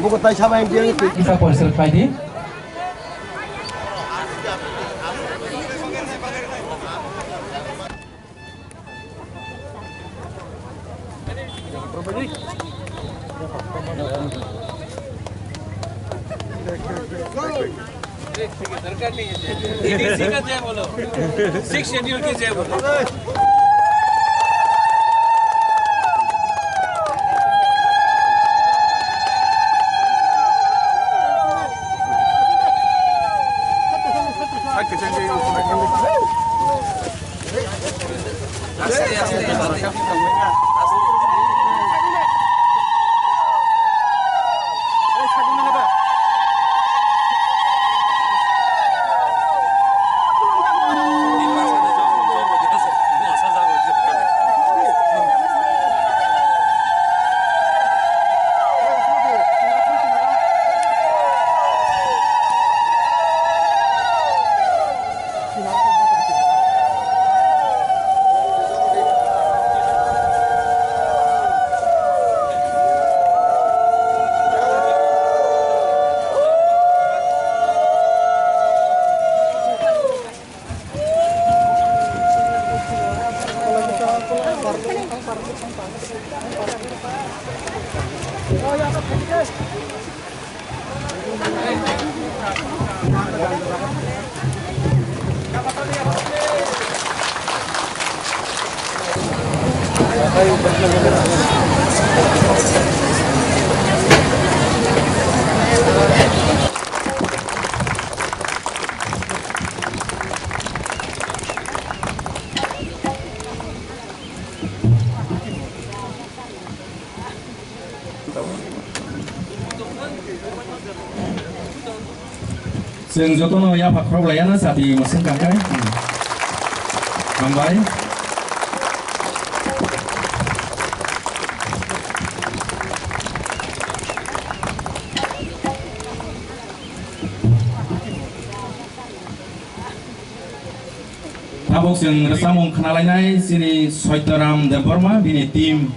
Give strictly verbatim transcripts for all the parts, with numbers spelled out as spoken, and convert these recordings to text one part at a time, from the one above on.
Buku tai sama yang dia itu. Kisa porisar khlai di. ADC का जय बोलो, six schedule की जय बोलो। Chwng jotono yapha khorok laiyana chati mwswng kangkhe. Hambai. Tabuk chwng rwchapmung khwnalainai chini Saityaram Debbarma bini team.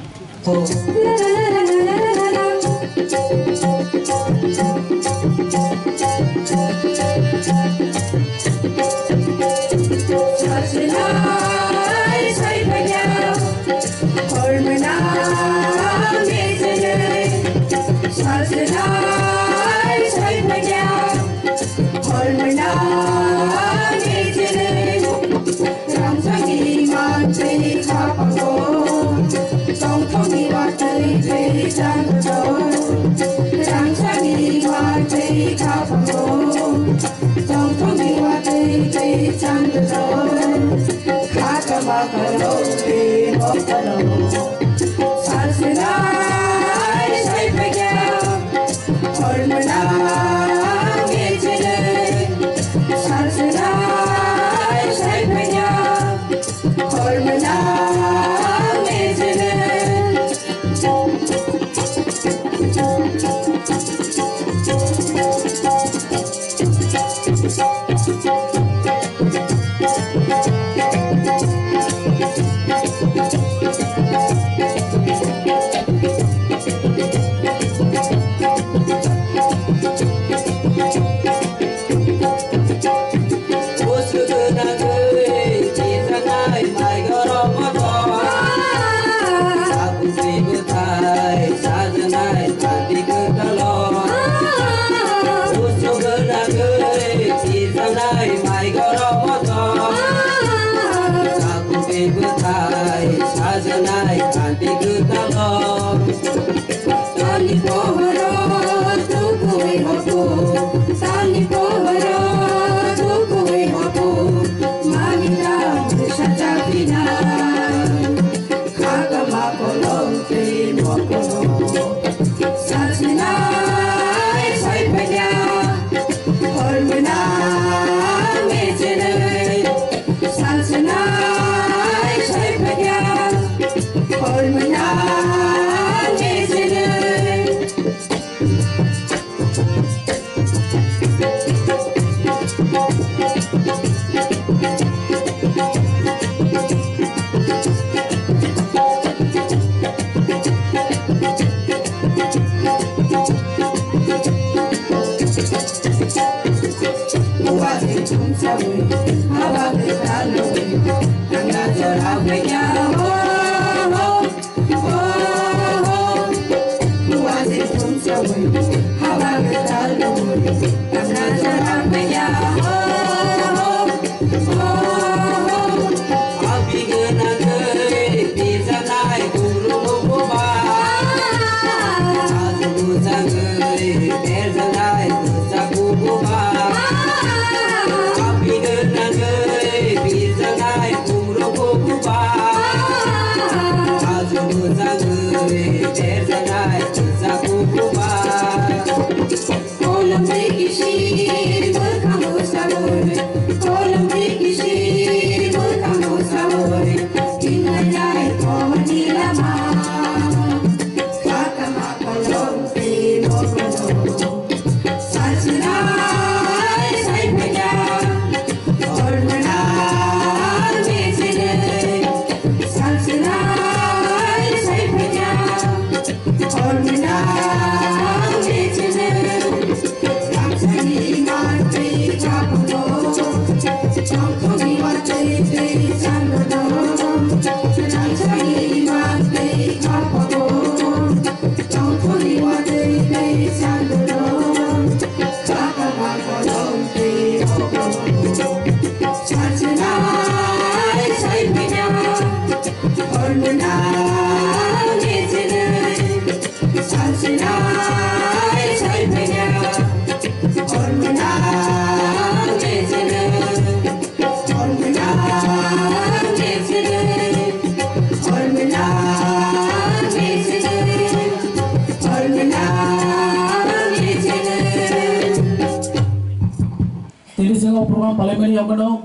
Tini chwng o program palaimani yokno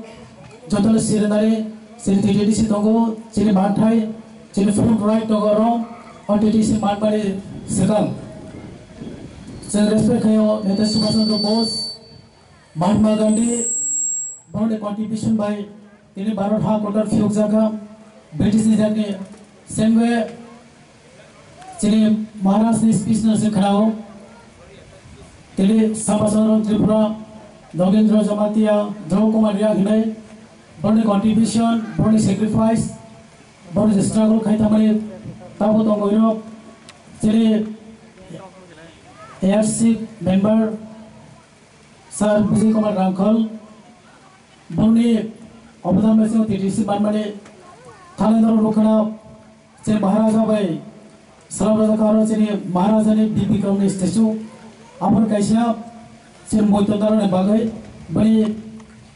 jotono sirinani chini T T D C tongo, chini manthai, chini front right tongo oro, o T T C manmani swkang. Chwng respect khaio Netaji Subhash Chandra Bose, Mahatma Gandhi, borokni contribution bai tini Bharat ha kotor phiyokjakha, British ni jagni same way chini Maharaj ni speech no se khnao. Tini Sambhasaran Tripura, Nagendra Jamatia, Dhruv Kumar Reang hinai, borokni contribution, borokni sacrifice, borokni struggle khai thangmani tabo tongwi rok, chini A R C member, Sir Bijay Kumar Rangkhal, boni obodan bai chwng T T C manmani thanai norok nukha na, chini Maharaja bai salam rwjak kha oro chini Maharaja ni Bibikal ni statue. Aboni kaisa chini moito daroni bagwi, bini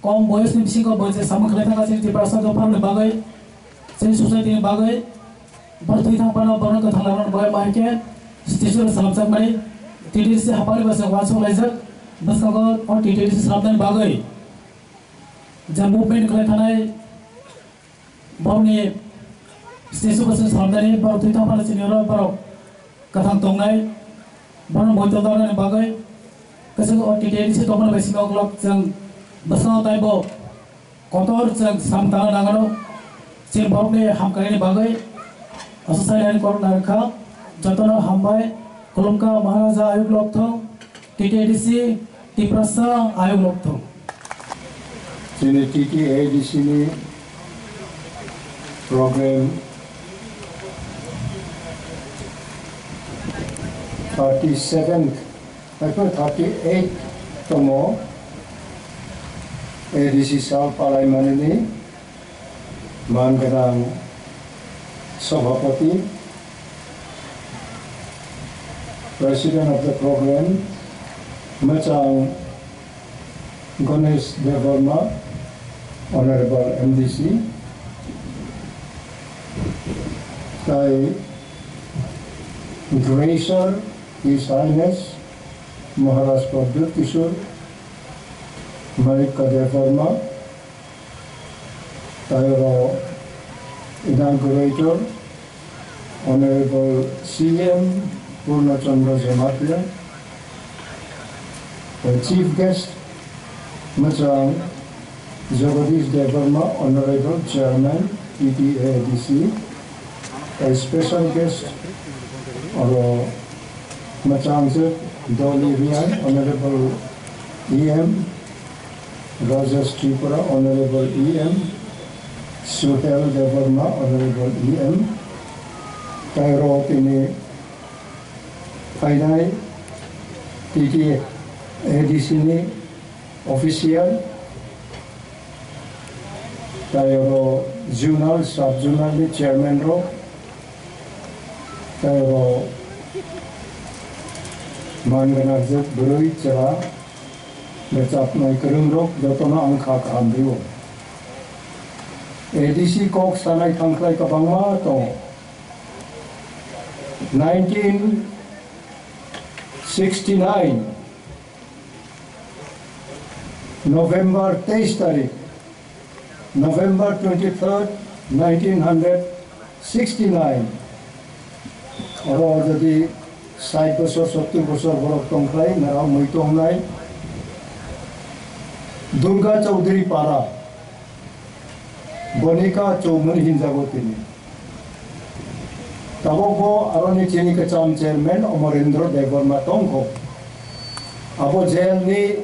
kom boyos ni bisingo bo je samung khlai thangkha chini Tiprasa dopha ni bagwi, chini society ni bagwi. Bo thwi thang phano borok kwthang laimani bagwi ma hinkhe statue rok swnamjakmani T T D C haphangni bai se uansuk laijak bwskango o T T D C swnamnani bagwi je movement khlai thanai borokni statue bai se swnamnani borok thwi thang phano chini oro borok kwthang tongnai borokno moito darnani bagwi kwchwng o T T D C tongmani bai simi uklok chwng bwskango taibo kotor chwng samung tangna nango, chini borokni hamkhaini bagwi aswk sai laini korokna rwkha. Jotono hambai, khulumkha Maharaja ayuk lokthong, T T D C Tiprasa ayuk lokthong. Chini T T A D C ni program thirty seventh April thirty eight tomo A D C sal palai manini man gwnang Sabhapati, President of the program, Mwchang Ganesh Debbarma, Honorable M D C, tai Gracer His Highness Maharaj Pradyut Kishore Manikya Debbarma, tai oro inaugurator Honorable C M Purna Chandra Jamatia, the Chief Guest Mwchang Jagadish Debbarma, Honorable Chairman T T A D C, a special guest oro Mwchang Dolly Riang, Honorable E M, Rajesh Tripura, Honorable E M, Sukhel Debbarma, Honorable E M, tei oro tini phainai T T A D C ni official, tei oro zonal, sub zonal ni chairman rok, tei oro man gwnang je bwrwi chwla rwchapnai kwrwng rok jotono ang kha kaham rio. A D C kok sanai thangkhlai kwbangma tongo. Nineteen sixty-nine November teis tarik, November twenty-third, nineteen hundred sixty-nine. Oro jodi sait bosor, sottur bosor borok tongkhlai, nara mui tongnai. Durga Chaudhary Para, Bonika Chowmani hinjago tini. Tabok bo aroni chini kwcham chairman Amarendra Debbarma tongkho. Abo jail ni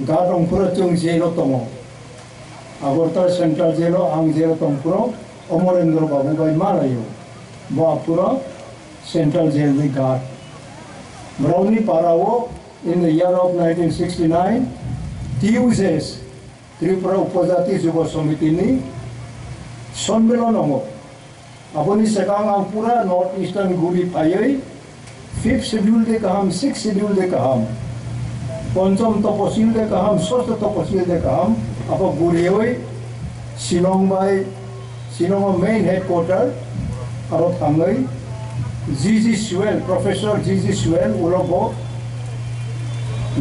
guard rong phuro chwng jail o tongo. Agartala Central Jail o ang jail o tong phuro Amarendra Babu bai malaio. Bo aphuro Central Jail ni guard. Borokni para o in the year of nineteen sixty-nine, T U J S, Tripura Upajati Jubo Samiti ni sonmilon tongo. Aboni swkang ang pura North Eastern guri phaiwi fifth schedule de kaham, sixth schedule de kaham, ponchom toposil de kaham, sosto toposil de kaham, abo guriwi Shillong bai, Shillong o main headquarter aro thangwi G G Swell, Professor G G Swell ulo bo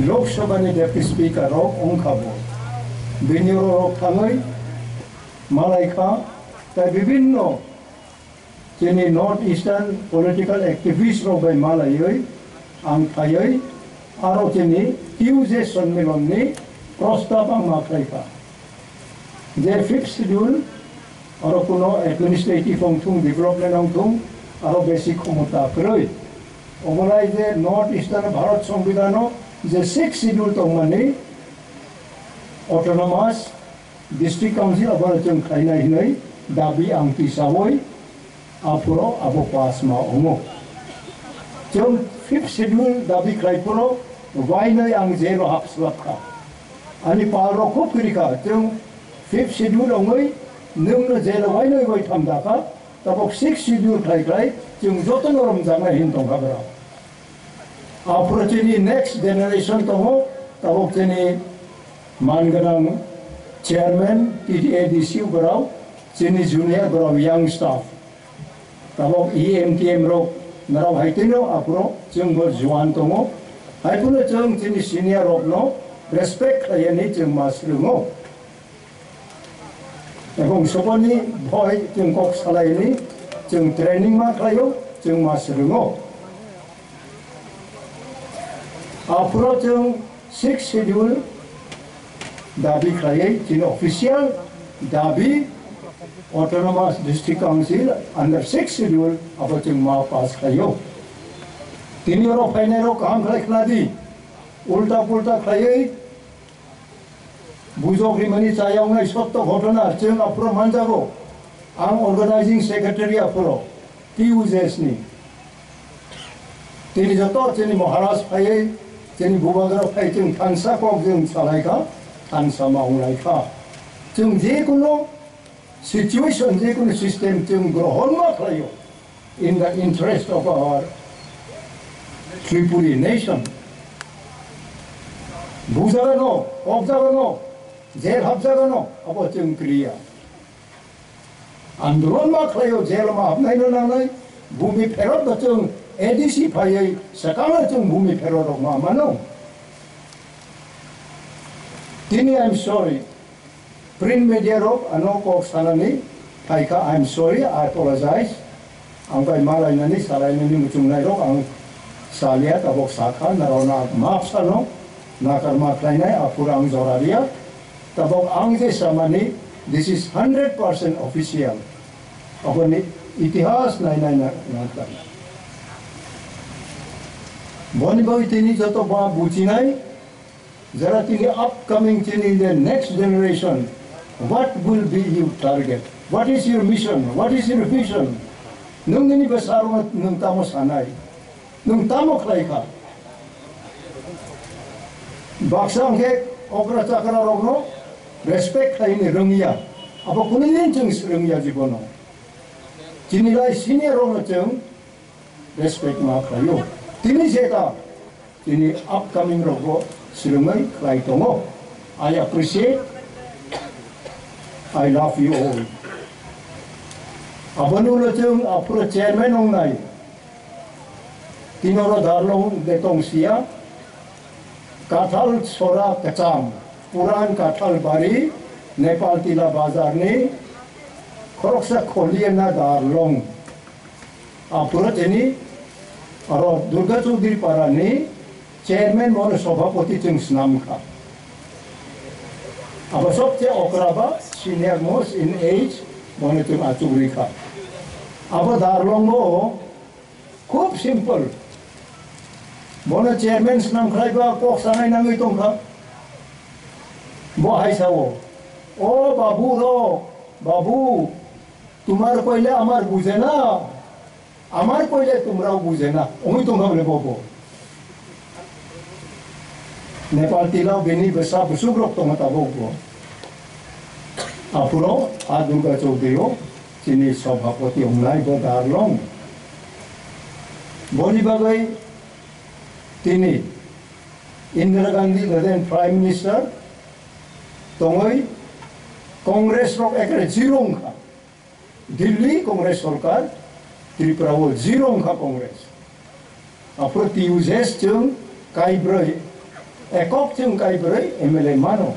Lok Sabha ni Deputy Speaker rok wngkha bo. Bini oro rok thangwi malai kha, tai bibinno chini North Eastern political activist rok bai malaiwi ang phaiwi aro chini T U J sonmilon ni prostab ang ma khlai kha. Je fifth schedule aro kuno administrative wng thung, development wng thung, aro basic khomota kwrwi. Obolai je North Eastern Bharat Songbidan o je sixth schedule tongmani autonomous District Council abono chwng khlainai hinwi dabi ang tisawi aphuro abo pass ma wngo. Chwng fifth schedule dabi khlai phuro wainwi ang jail o hap swlap kha. Ani pal rok khub kiri kha, chwng fifth schedule wngwi nwngno jail o wainwi waitham da kha, tabok sixth schedule khlai khlai chwng jotono romjaknai hin tong kha borok. Aphuru chini next generation tongo, tabok chini man gwnang chairman, T T A D C borok, chini junior borok, young staff. Tabok E M T M rok norok hai tino aphuru chwng bo juan tongo. Hai phuru chwng chini senior rokno respect khlaiyani chwng ma swrwngo. Ebong soboni bhoi chwng kok salaini chwng training ma khlaio, chwng ma swrwngo. Aphuru chwng sixth schedule dabi khlaiwi chini official dabi Autonomous District Council under sixth schedule abo chwng ma pass khlaio. Tini oro phainairok kaham khlai khnadi, ulta pulta khlaiwi bujok rimani chayoknai sotto ghotona chwng aphuru manjago. Ang organizing secretary aphuru T U J S ni. Tini joto chini Maharaj phaiwi, chini Bubagra phai chwng thansa kok chwng salai kha, thansa ma wnglai kha. Chwng je kuno situation, je kuno system chwng grohon ma khlaio in the interest of our Tripuri nation. Bujagano, kokjagano, jail hapjagano, abo chwng kriya. Andolon ma khlaio, jail ma hapnaino nangnai, bumi pherot no chwng A D C phaiwi swkangno chwng bumi pherot rok ma mano. Tini I'm sorry, print media rok ano kok sanani phaikha, I'm sorry, I apologize. Ang bai malainani salainani muchungnai rok ang salia, tabok sakha, narok na maaf sano, nakar ma khlainai, aphuru ang jora ria. Tabok ang je samani, this is hundred percent official. Aboni itihas nai nai na, na, na. Boni bagwi tini joto ba buchinai, jara tini upcoming tini the next generation, what will be your target? What is your mission? What is your vision? Nwng nini bwsarokno nwng tamo sanai? Nwng tamo khlai kha? Baksa hwnkhe okra chakra rokno respect khlaini rwngya. Abo kunu din chwng swrwngya jibono. Chini lai senior rokno chwng respect ma khlaio. Tini jeta, tini upcoming rokbo swrwngwi khlai tongo. I appreciate, I love you all. Aboni ulo chwng aphuru chairman wngnai. Tini oro Darlong de tongsiya. Kathal Sora Kacham, Puran Kathal Bari, Nepal Tila Bazar ni khoroksa kholiya na Darlong. Aphuru tini aro Durga Chaudhary Para ni chairman mono sobhapoti chwng snam kha. Abo sobse okra ba senior most in age mono chwng achugri kha. Abo Darlong bo khub simple. Bono chairman snam khlai ba kok sanai nangwi tong kha. Bo hai sao, "O babu ro, babu, tumar koile amar buje na, amar koile tumrao buje na," wngwi tongkha bole bo bo. Nepal Tila o bini bwsa bwswk rok tongo tabuk bo. Aphuru a Durga Chaudhary o chini sobhapoti wngnai bo Darlong. Boni bagwi tini Indira Gandhi then Prime Minister tongwi Congress rok ekre zero wngkha. Delhi Congress sorkar, Tripura o zero wngkha Congress. Aphuru T U J S chwng kaibrwi, ekok chwng kaibrwi M L A mano.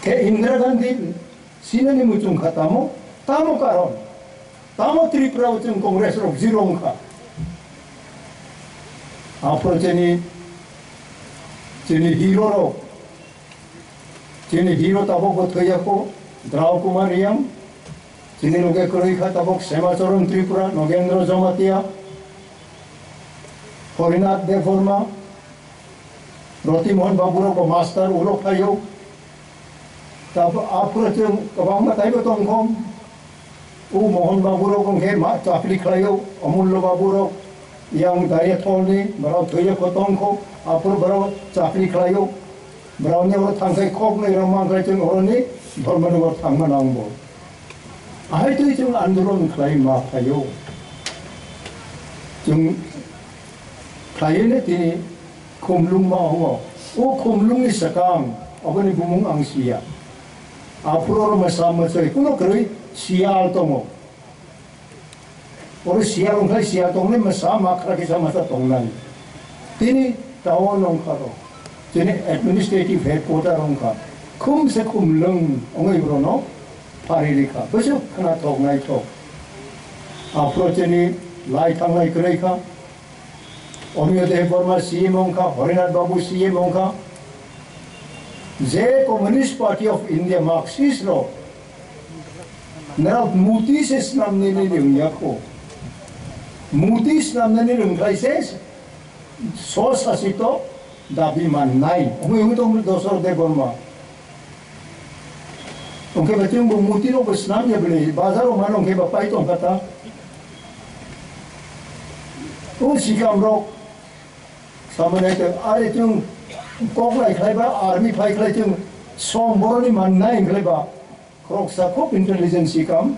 Khe Indira Gandhi sinani muchung kha tamo, tamo karon, tamo Tripura o chwng Congress rok zero wngkha. Aphuru chini, chini hero rok, chini hero tabok bo thwiya kho, Drau Kumar Reang, chini loge kwrwi kha tabok Semacharan Tripura, Nogendra Jamatia, Horinath Debbarma, Roti Mohan Babu rok bo master ulo phaio. Tabok aphuru chwng kwbangma taibo tongkho. O Mohan Babu rok wngkhe ma chakri khlaio, Amullo Babu rok yang Dariathol ni, borok thwiya kho tongkho, aphuru borok chakri khlaio. Borokni oro thangkhai khoknwi rok mankhlai chwng oroni Dharmanagar thangma nangbo. Ahai twi chwng andolon khlai ma phaio. Chwng khlaio ne tini khumlung ma wngo. O khumlungni swkang, oboni bumung ang siya. Aphuru oro mwsa mwswi kuno kwrwi siyal tongo. Oro siyal wngkha, siyal tongnai mwsa, makra kisa mwsa tongnai. Tini town wngkha ro. Chini administrative headquarter wngkha. Khum se khum lwng wngwi borokno pharwi rikha. Bwswk khwnathok naithok. Aphuru chini lai thangnai kwrwi kha. Omiyo Debbarma C M wngkha, Horinath Babu C M wngkha. Je Communist Party of India Marxist rok Norok muti se snamnani rwngya kho. Muti snamnani rwngkhlai se swsasito dabi mannai. Omo wngwi tongmani Dosor Debbarma. Hwnkhe ba chwngbo muti rokbo snamya bwle, bazaro mano hwnkhe ba pai tongkha ta. O sikam rok samani hai tong, are chwng kok lai khlai ba, army phai khlai chwng som boroni mannai hwnkhlai ba. Khoroksa khub intelligent sikam,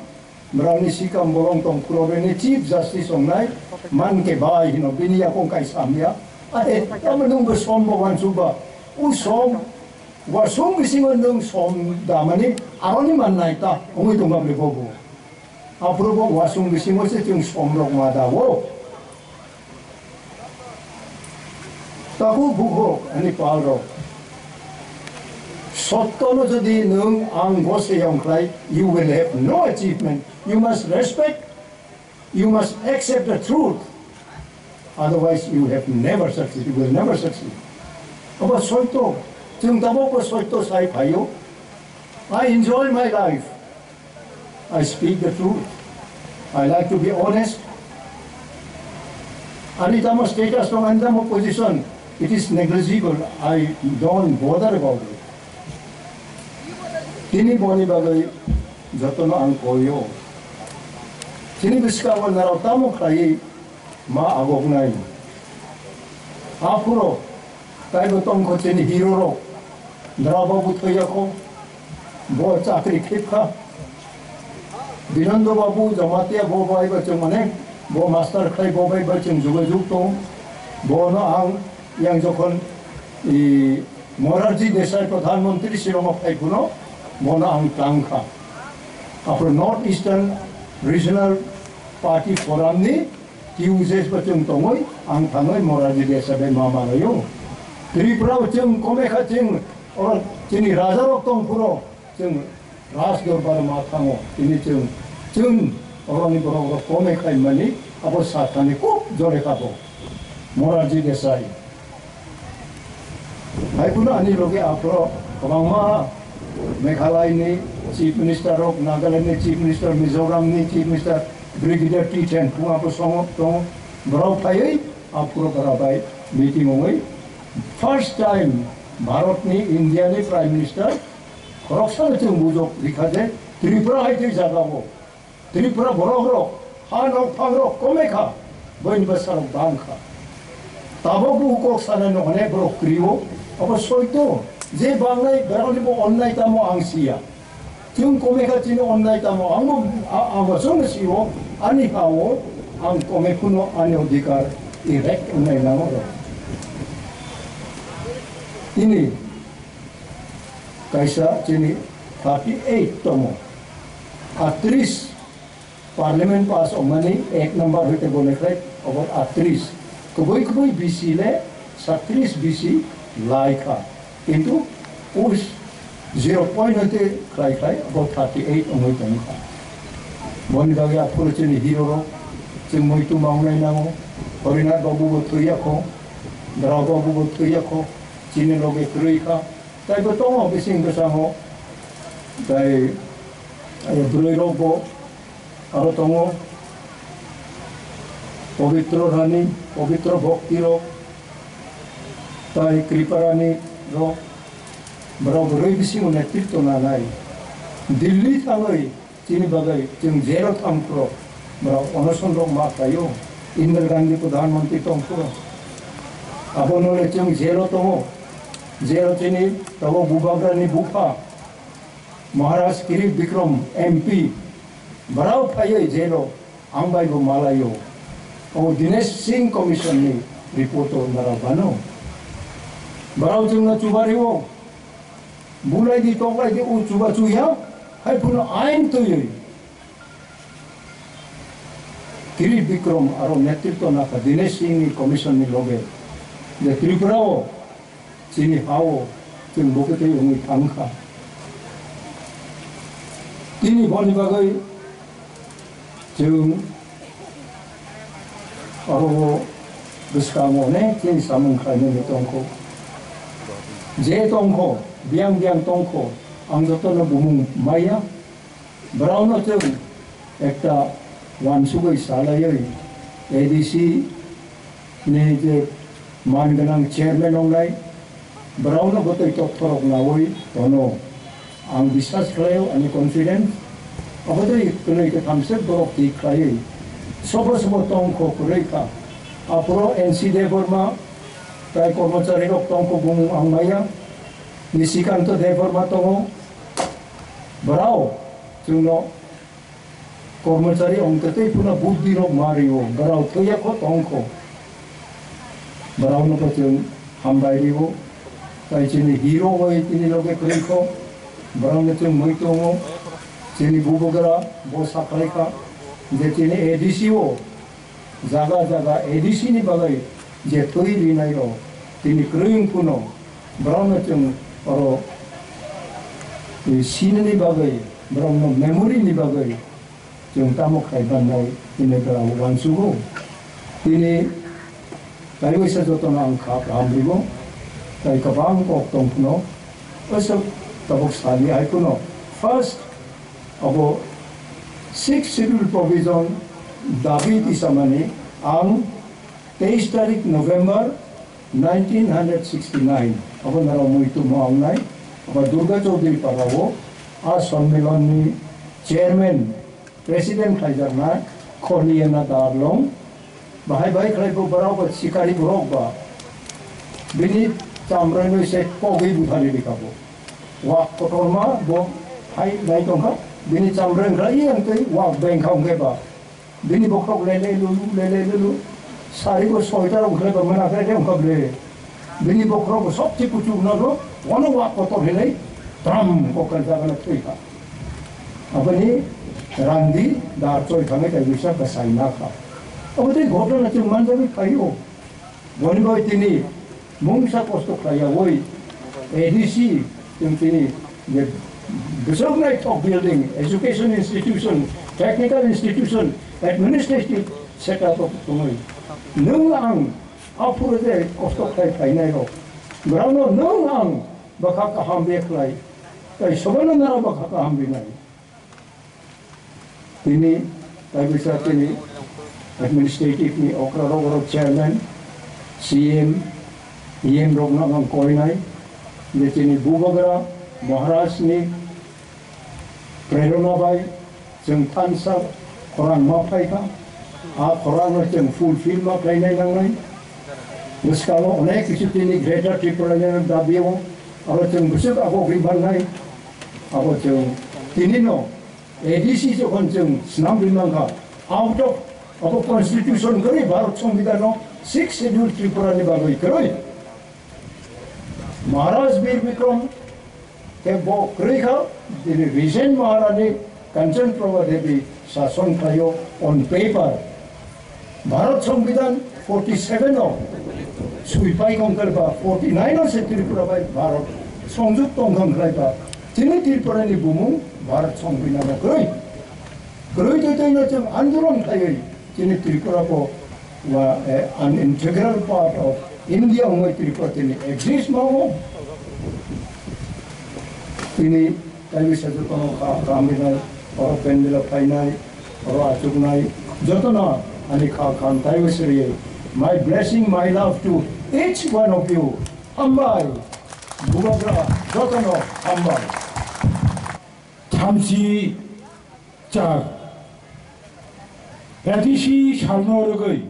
brani sikam bolong tong phuro bini Chief Justice ongnai, man ke bai hino bini yakung kai samya. Are, tamo nungbo som bo wansuk ba, u som, wasung bisingo nung som damani, aroni mannai ta, ongwi tongma bele bobo. Aphuru bo wasung bisingo se chwng som rok ma da o. Takhuk bukhuk ani pal rok. Sotto no jodi nwng ang gose yong khlai, you will have no achievement. You must respect, you must accept the truth. Otherwise, you have never succeed, you will never succeed. Abo soito, chwng tabok bo soito sai phaio. I enjoy my life. I speak the truth. I like to be honest. Ani tamo status tong, ani tamo position, it is negligible. I don't bother about it. Tini boni bagwi jotono ang koio. Chini bwskango narok tamo khlaiwi ma agoknai. Aphuru taibo tongkho chini hero rok. Dra babu thwiya kho. Bo chakri khip kha. Binando babu Jamatia bo bai ba chwng mane bo master khlai bo bai ba chwng jugajug tong. Bono ang yang jokhon i Morarji Desai Pradhan Mantri Shillong phai phuno bono ang tang kha. Aphuru North Eastern Regional Party Forum ni T U J S bo chwng tongwi ang thangwi Morarji Desai bai ma malaio. Tripura o chwng komekha chwng oro chini raja rok tong phuro chwng Raj Dorbar ma thango. Tini chwng chwng oroni borok rok komekha mani abo sathani kok jore kha bo. Morarji Desai. Hai phano ani loge aphro kwbangma Meghalaya ni Chief Minister rok, Nagaland ni Chief Minister, Mizoram ni Chief Minister, Brigadier T Thenphung aphro songo tongo. Borok phaiwi aphro bara bai meeting ongwi first time Bharat ni, India ni Prime Minister khoroksa no chwng bujok rikha je Tripura hai twi jaga o. Tripura borok rok, ha nok phang rok komekha, boini bwsa rok bangkha. Tabok bo kok sanai no hwnwi borok kwrwi o, abo soito, je bangnai beroni bo onnai tamo ang siya. Chwng komekha chini onnai tamo, ang bo, a-, ang bo chwng sio, ani ha o, ang kome phuno ani odhikar erect wngnai nango rok. Tini kaisa chini thirty eight tomo, atris Parliament pass ongmani ek number hoite gonekhlai obo atris. Kubui kubui B C le satris B C laikha. Kintu us zero point hoite khlai khlai obo thirty eight ongwi tongkha. Boni bagwi aphuru chini hero rok chwng muitu maungnai nango. Horinath babu bo thwiya kho, Dra babu bo thwiya kho, chini loge kwrwi kha. Taibo tongo bising bwskango, tai, eh, bwrwi rokbo aro tongo, Pabitro Rani, Pabitro Bhakti rok, tai Kripa Rani rok, borok bwrwi bisingo netritw nanai. Delhi thangwi chini bagwi chwng jail-o thang phuru borok onoson rok ma khlaio. Indira Gandhi Pradhan Mantri tong phuru abono le chwng jail-o tongo. Jail-o chini tabuk Bubagrani bupha Maharaj Kirit Bikram M P borok phaiwi jail-o ang bai bo malaio. O Dinesh Singh Commission ni report-o narok bano. Borok chwngno chubario. Bulai di, toklai di, o chuba chuya, hai phano ain twiwi. Kirit Bikram aro netritw nakha Dinesh Singh ni commission ni loge je Tripura o chini ha o chwng bo kwtwi wngwi thang kha. Tini boni bagwi chwng aro o bwskango onek chini samung khlainani tongkho. Je tongkho, biyang biyang tongkho, ang jotono bumung maya. Borokno chwng ekta uansugwi salaiwi A D C ni je man gwnang chairman wngnai, borokno bwtwi tokthorok naui tono. Ang biswas khlaio, ani confidence. Abotwi kwnwi kwtham se borok thik khlaiwi sobo sobo tongkho kwrwi kha. Aphuru N C Debbarma tai kormochari rok tongkho bumung ang maya. Nishikanta Debbarma tongo. Borok chwngno kormochari ongtwtwi phano buddhi rok ma rio, borok thwiya kho tongkho. Borokno bo chwng hambai rio. Tai chini hero bai tini loge kwrwi kho. Borokno chwng mui tongo. Chini bubagra bo sakhlai kha je chini A D C o jaga jaga A D C ni bagwi je thwi rinai rok tini kwrwi wng phano borokno chwng oro sinani bagwi borokno memory ni bagwi chwng tamo khai mannai tini borok uansugo. Tini kaiwisa jotono ang kha kaham rigo, tai kwbang kok tong phano aswk tabuk sali hai phano first abo Sixth Schedule provision dabi tisamani ang teis tarik November nineteen hundred sixty nine abo naro muitu ma wngnai abo Durga Chaudhary para o a sonmilon ni Chairman, President khaijaknai Kholiana Darlong, bahai bahai khlai bo borok ba sikari borok ba bini chamrano se kogwi buthari rikha bo. Wak kotorma bo hai nai tongkha, bini chamrang khlai yang tei wak bengkha wngkhe ba. Bini bokhok lele lulu, lele lulu. Sari bo soita rok khlai ba mana khe wngkha ble. Bini bokhok bo sobse kuchuk no do, ono wak kotor hinai tram ko kan jaga na thwi kha. Aboni randi dar choi khangai tai bisa kasai na kha. Abo tei ghotona chwng manjagwi phaio. Boni bai tini mungsa kosto khlaiyawi A D C chwng tini je bwswk naithok building, education institution, technical institution, administrative setup o tongwi. Nwng ang aphuru je kosto khlai phainai rok, borokno nwng ang bwkha kaham be khlai, tai sobono nara bwkha kaham rinai. Tini, tai bisa tini administrative ni okra rok, rok chairman, C M, E M rok no ang koinai, je tini Bubagra Maharaj ni prerona bai chwng thansa khorang ma phai kha, a khorang no chwng fulfill ma khlainai nangnai. Bwskango onek kisu tini Greater Tripura ni dabi o, aro chwng bwswk abo gri bannai, abo chwng tini no A D C jokhon chwng swnam ri mankha, out of abo constitution kwrwi Bharat Songbidan no sixth schedule Tripura ni bagwi kwrwi. Maharaj Bir Bikram khe bo kwrwi kha, tini recent Maharani Kanchan Prabha Devi sason khlaio on paper. Bharat Songbidan forty seven o sui pai kong khlai ba, forty nine o se Tripura bai Bharat songjukto wngkha khlai ba. Chini Tripura ni bumung Bharat Songbidan o kwrwi. Kwrwi twi twi no chwng andolon khlaiwi chini Tripura bo wa, eh, an integral part of India wngwi Tripura tini exist ma o. Tini taiwi sajwk kono kha, kha hamrinai, oro pandal o phainai, oro achuknai, jotono ani kha khan taiwi sriye. My blessing, my love to each one of you. Hambai. Bubagra jotono hambai. Thamchi char. A D C salno rwgwi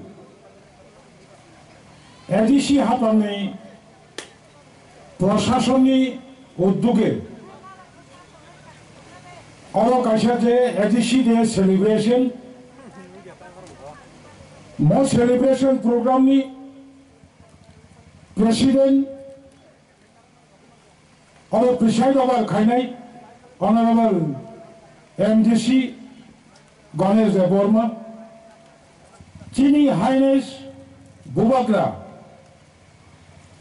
A D C hapangni Prasasonni uddoge oro kaisa je A D C Day celebration, mo celebration program ni president oro preside over khainai Honorable M D C Ganesh Debbarma, chini Highness Bubagra,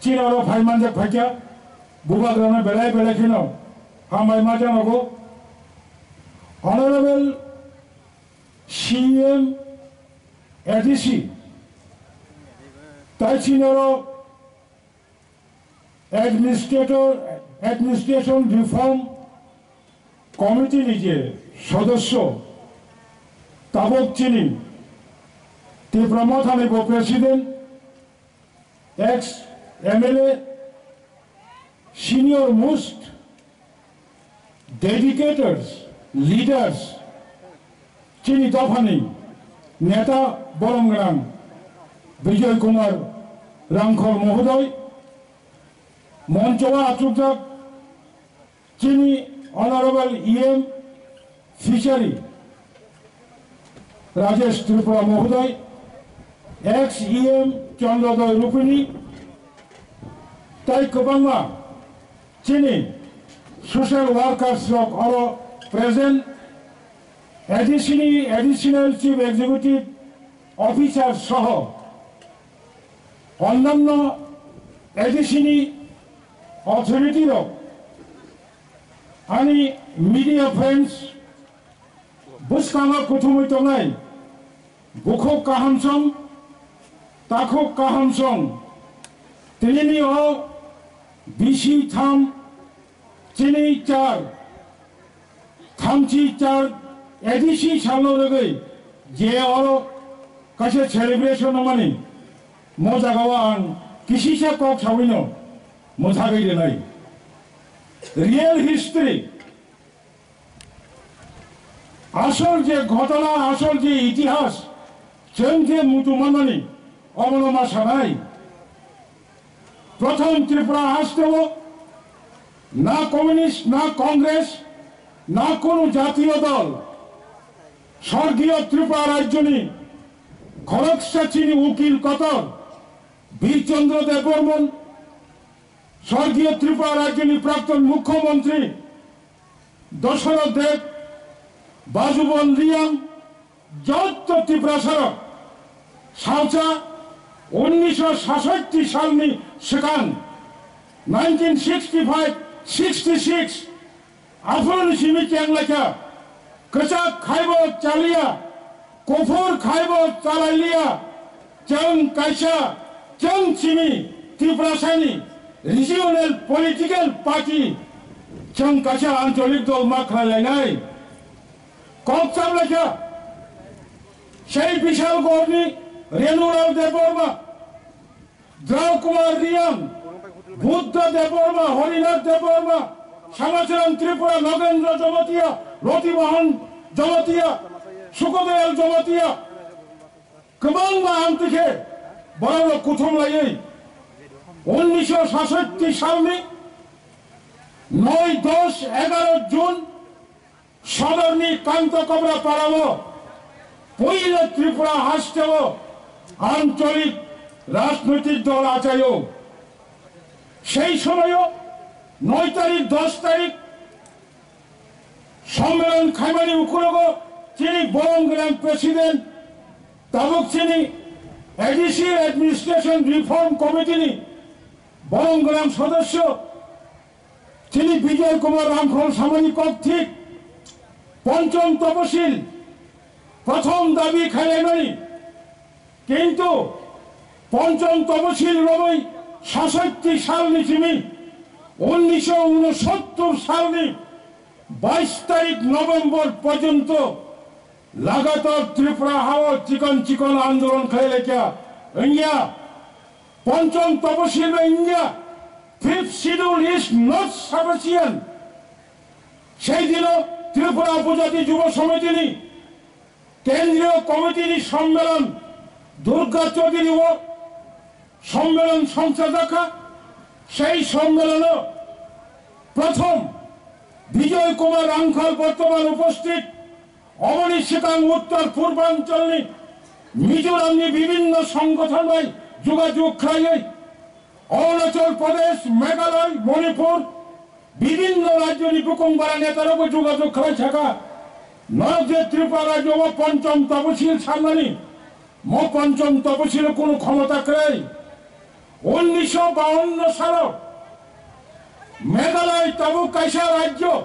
chini oro phai manjak phaikha, Bubagrano belai belai kheno hambai ma janogo. Honorable C M A D C, tai chini oro Administrator, Administration Reform Committee ni je sodosyo, tabok chini Tipra Motha ni bo President, ex M L A, senior most dedicators, leaders, chini dophani neta borom gwnang Bijoy Kumar Rangkhol mohodoy, moncho o achukjak chini Honorable E M Fishery Rajesh Tripura mohodoy, ex E M Chandrodoy Rupini, tai kwbangma chini social workers rok oro present, A D C ni Additional Chief Executive Officer soho onnanno A D C ni authority rok, ani media friends, bwskango kuthumwi tongnai, bukhuk kaham song, takhuk kaham song, tinini o bisi tham, chini char, thamchi char, A D C salno rwgwi je oro kaisa celebration wngmani, mo jagao ang kisisa kok sawino mwthagwi rwnai. Real history. Asol je ghotona, asol je itihas, chwng je muchung manmani, omono ma sanai. Prothom Tripura hasteo na communist, na Congress, na kunu jatiyo dol, sorgiyo Tripura rajyoni khoroksa chini ukil kotor Bir Chandra Debbarman, sorgiyo Tripura rajyoni prakton mukhyamantri Dasarath Deb, Bajubon Reang, jotto Tiprasarok salsa unnisho sasatti salni swkang, nineteen sixty-five sixty-six, aphuruni simi chenglaikha, kwchak khaibo chaliya, kuphur khaibo chalailiya, chwng kaisa, chwng simi Tiprasani regional political party, chwng kaisa ancholik dol ma khlailainai. Kok cham laikha, sei Bishalgarhni Renulal Debbarma, Drau Kumar Reang, Buddha Debbarma, Harinath Debbarma, Samacharan Tripura, Nagendra Jamatia, Roti Mohan Jamatia, Sukodoyal Jamatia, kwbangma amtwi khe borok kuthum laiwi unnisho sasatti salni noi, dos, egaro June Sodorni Kanta Kobra Parao puila Tripura hasteo ancholik rajnoitik dol achaio. Sei somoio noi tarik, dos tarik sommelon khaimani ukulogo chini borong gwnang president, tabuk chini A D C Administration Reform Committee ni borong gwnang sodosyo, chini Bijoy Kumar Rangkhol samani kok thik, Ponchom Toposil prothom dabi khailaimani, kintu Ponchom Toposil romwi sasatti salni simi unnisho unosottor salni bais tarik November porjonto lagatar Tripura hao chikon chikon andolon khlai laikha wngya. Ponchom Toposil bai wngya, Fifth Schedule is not sufficient. Sei dino Tripura Upojati Jubo Somitini Kendriyo Komitini Sommelon Durga Chaudhuryo Sommelon songchajakha. Sei sommelono prothom Bijoy Kumar Rangkhal bortoman uposthit, oboni swkang Uttor Purbancholni Mizoramni bibinno songgothon bai jogajog khlaiwi Arunachal Pradesh, Meghalaya, Manipur, bibinno rajyoni bukung bara netarokbo jogajog khlai thaka. Norok je Tripura rajyo o Ponchom Toposil sanmani, mo Ponchom Toposil kunu khomota kwrwi. Unnisho bawanno salo Meghalaya tabuk kaisa rajyo.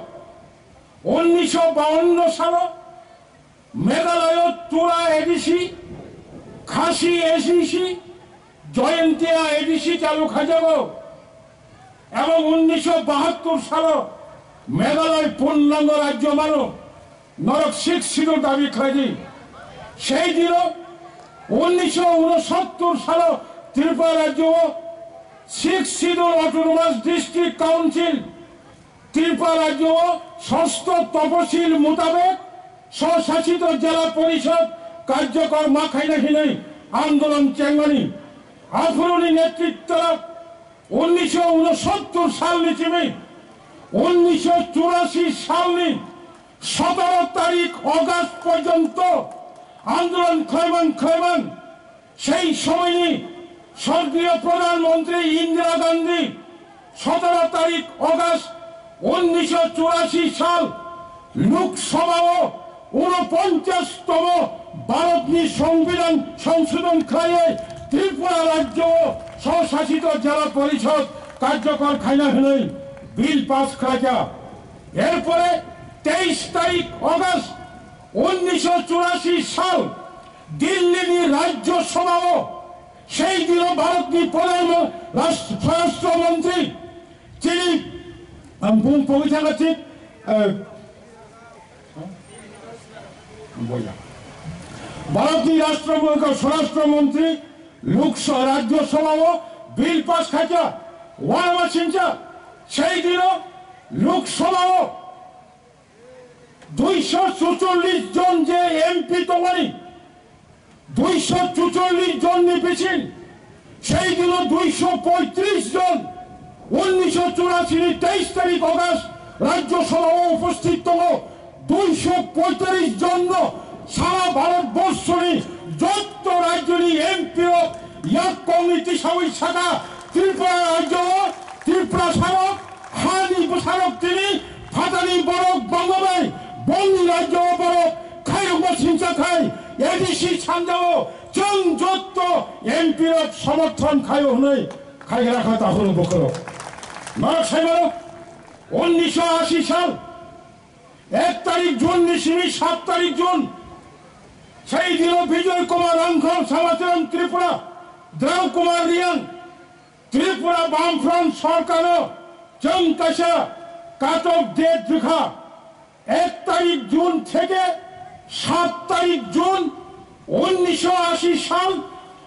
Unnisho bawanno salo Meghalaya Tura A D C, Khasi A D C, Jaintia A D C chalu khaijago. Ebong unnisho bahattor salo Meghalaya purnango rajyo mano, norok Sixth Schedule dabi khlaidi. Sei dino unnisho unosottor salo Tripura rajyo o Sixth Schedule Autonomous District Council Tripura rajyo o sosto toposil mutabek swsasito jela porishod karjokor ma khaina hinwi andolon chengmani. Aphuruni netritwrok unnisho unosottor salni simi unnisho churasi salni sotoro tarik August porjonto andolon khlaiman khlaiman. Sei somoini sorgiyo Pradhan Mantri Indira Gandhi sotoro tarik August unnisho churasi sal Lok Sabha o unoponchas tomo Bharatni Songbidan songsodhon khlaiwi Tripura rajyo o swsasito jela porishod karjokor khaina hwnwi bill pass khlaikha. Erpore teis tarik August unnisho churasi sal Dillini Rajya Sabha o sei dino Bharatni Pradhan Mon-, Rashtra Montri chini, ang bung pogwi thangkha thik, eh, Bharatni Rashtra Mon-, Swarashtra Montri Lok Sa-, Rajya Sabha o bill pass khaikha, uanama singcha sei dino Lok Sabha o Duisho chuchollis jon je M P tongmani, duisho chuchollis jonni bisin sei dino duisho poitris jon unnisho churasi ni teis tarik August Rajya Sabha o uposthit tongo. Duisho poitris jonno sara Bharat borshoni jotto rajyoni M P rok yak kongni tisawi saka Tripura rajyo o Tripura sarok hani bwsarok tini phatani borok bangma bai bongni rajyo o borok khairokma singcha khai A D C sanjao chwng jotto M P rok somorthon khaio hwnwi khaigra kha takhurok bokhorok. Norok sai mano, unnisho ashi sal ek tarik June ni simi sat tarik June, sei dino Bijoy Kumar Rangkhol, Samacharan Tripura, Drau Kumar Reang, Tripura Bamfront Sorkaro chwng kaisa katok date rwkha. Ek tarik June theke sat tarik June unnisho ashi sal,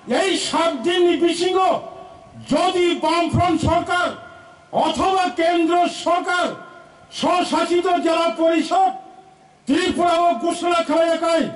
ei sat dinni bisingo jodi Bamfront Sorkar othoba Kendro Sorkar Swsasito Jela Porishod Tripura o ghoshona khlaiyakhai,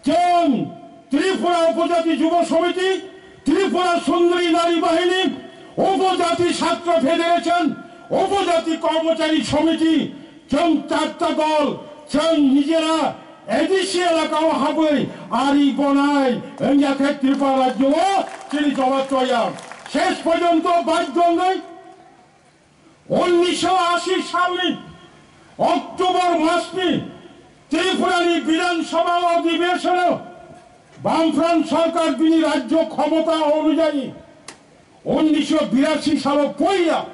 chwng Tripura Upojati Jubo Samiti, Tripura Sundari Nari Bahini, Upojati Chhatra Federation, Upojati Kormochari Samiti, chwng charta dol, chwng nijera A D C elakao habwi ari bonai wngya khe Tripura rajyo o chini jobab choya. Ses porjonto badhyo wngwi unnisho ashi salni October masni Tripurani Bidhan Sabha odhibeshon o Bamfront Sorkar bini rajyo khomota onujayi unnisho birashi salo poila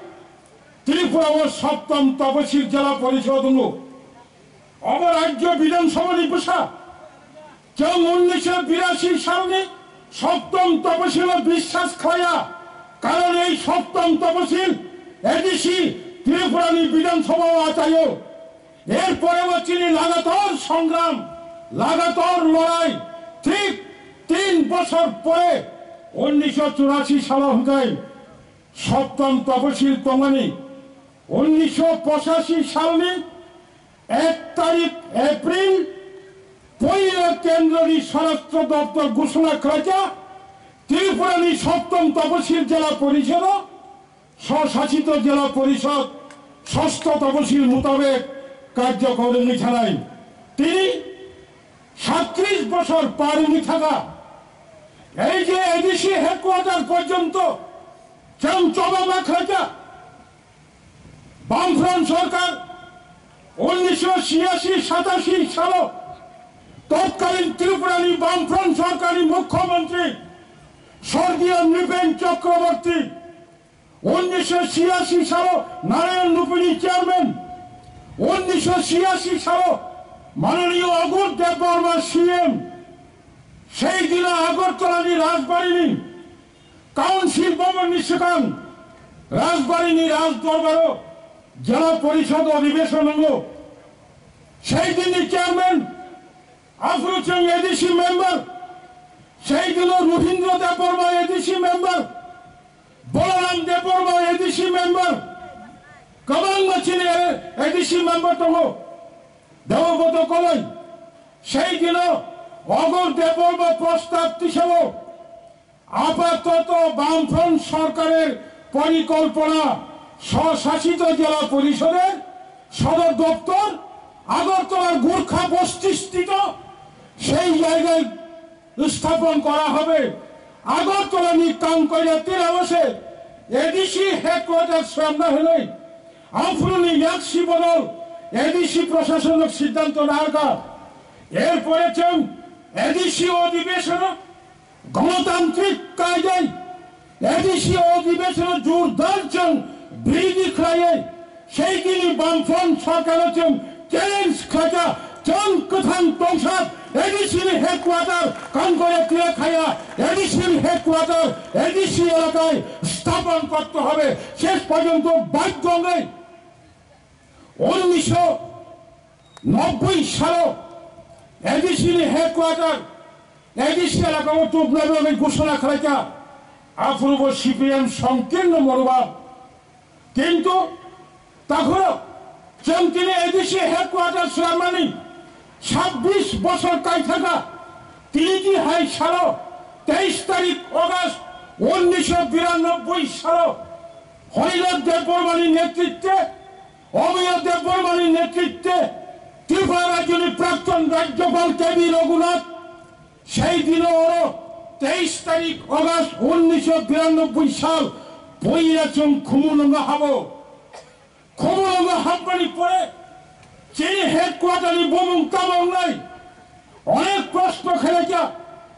Tripura o Saptam Tapasil Jela Porishod wngo. Obo rajyo Bidhan Sabha ni bwsa. Chwng unnisho birashi salni Saptam Tapasilo biswas khlaiya, karon ei Saptam Tapasil A D C Tripurani Bidhan Sabha o achaio. Er porebo chini lagatar songram, lagatar lorai, thik tin bochor pore unnisho churasi salo hwnkhe Saptam Tapasil tongmani. Unnisho pochashi salni ek tarik April poila kendroni Swarashtra Doptor ghoshona khlaijak Tripurani Saptam Tapasil Jela Porisodo Swsasito Jela Porishod Sastho Tapasil mutabek karjokor wngwi thanai. Tini satris bochor par wngwi thaka. Ei je A D C headquarter porjonto chwng choba ma khlaijak. Bamfront Sorkar unnisho chiyashi satashi salo totkalin Tripurani Bamfront Sorkarni Mukhyamantri Sorgiyo Nripen Chakraborty, unnisho chiyashi salo Narayan Rupini Chairman, unnisho chiyashi salo Mananiyo Agur Debbarma C M, sei dino Agartalani Rajbarini Council Bhavan ni swkang Rajbari ni Raj Dorbaro Jela Porishod Odhibeshon wngo. Sei din ni chairman aphuru chwng A D C member, sei dino Ruhindra Debbarma A D C member, Balaram Debbarma A D C member, kwbangma chini A D C member tongo. Debo boto koloi sei dino Agur Debbarma prostab tisao Apatoto Bamfront সরকারের পরিকল্পনা স্বশাসিত জেলা পরিষদের সদর দপ্তর আগরতলার গোর্খা বস্তিস্থিত সেই জায়গায় স্থাপন করা হবে। আগরতলানি কাংকইরা তিরাবাসে এডিসি হেডকোয়ার্টার সামনা হলেই আমফুলনি ইয়াকসি বদল এডিসি প্রশাসনিক সিদ্ধান্ত নারকা। এরপরে চং এডিসি অধিবেশন গণতান্ত্রিক কায়দায় এডিসি অধিবেশন জোরদার চং বিরোধী খাইয়ে সেই দিনই বামফ্রন্ট সরকার চং চ্যালেঞ্জ খাজা চং কথান তংসাদ এডিসির হেডকোয়ার্টার কানগরে তিরা খায়া এডিসির হেডকোয়ার্টার এডিসি এলাকায় স্থাপন করতে হবে। শেষ পর্যন্ত বাধ্য হয়ে উনিশশো নব্বই সালো এডিসি নি হেডকোয়ার্টার এডিসি এলাকাও টুকনাবে আমি ঘোষণা খাইকা আফুরব সিপিএম সংকীর্ণ মনোভাব। কিন্তু তখন Chwng tini A D C headquarter swnamnani sabbish bosor kaithaka, tini tihai salo teis tarik August unnisho biranobboi salo Harilaal Debbarmani netritwe, Omiyo Debbarmani netritwe, Tripura rajyoni prakton rajyopal K B Raghunath, sei dino oro teis tarik August unnisho biranobboi sal, poila chwng Khumulwngo habo. Khumulwngo habmani pore chini headquarter ni bumung tamo wngnai? Onek proshno khlaikha,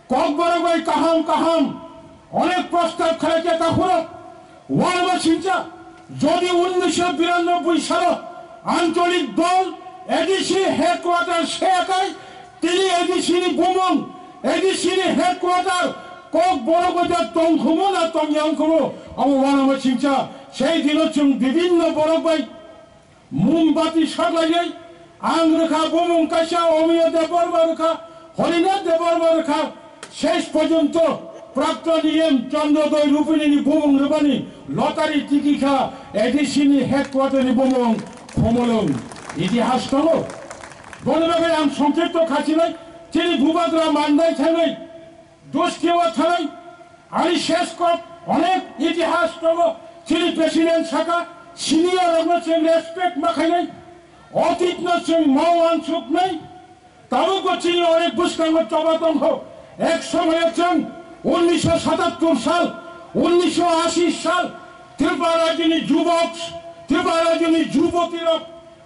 Kokborok bai kaham kaham onek prostab khlaikha takhurok. Uanama singcha, jodi unnisho biranobboi salo ancholik dol A D C headquarter seyakhai, tini A D C ni bumung, A D C ni headquarter Kokborok bai tongkhumu na tongyangkhumu, abo uanama singcha. Sei dino chwng bibinno borok bai mombati saklaiwi ang rwkha, bumung kaisa Omiyo Debbarma rwkha, Harinath Debbarma rwkha, ses porjonto Prakton E M Chandrodaya Rupini ni bumung rwmani lottery tiki kha A D C ni headquarter ni bumung Khumulwng. Itihas tongo. Boni bagwi ang songkipto khasinai, chini bubagra mandai thangwi Dosti o thanai, ani ses kok onek itihas tongo, chini president saka, senior rokno chwng respect ma khainai, otitno chwng ma uansuknai, tabukbo chini onek bwskango choba tongkho. Ek somoyo chwng unnisho satattor sal, unnisho ashi sal, Tripura rajyoni jubok, Tripura rajyoni juboti rok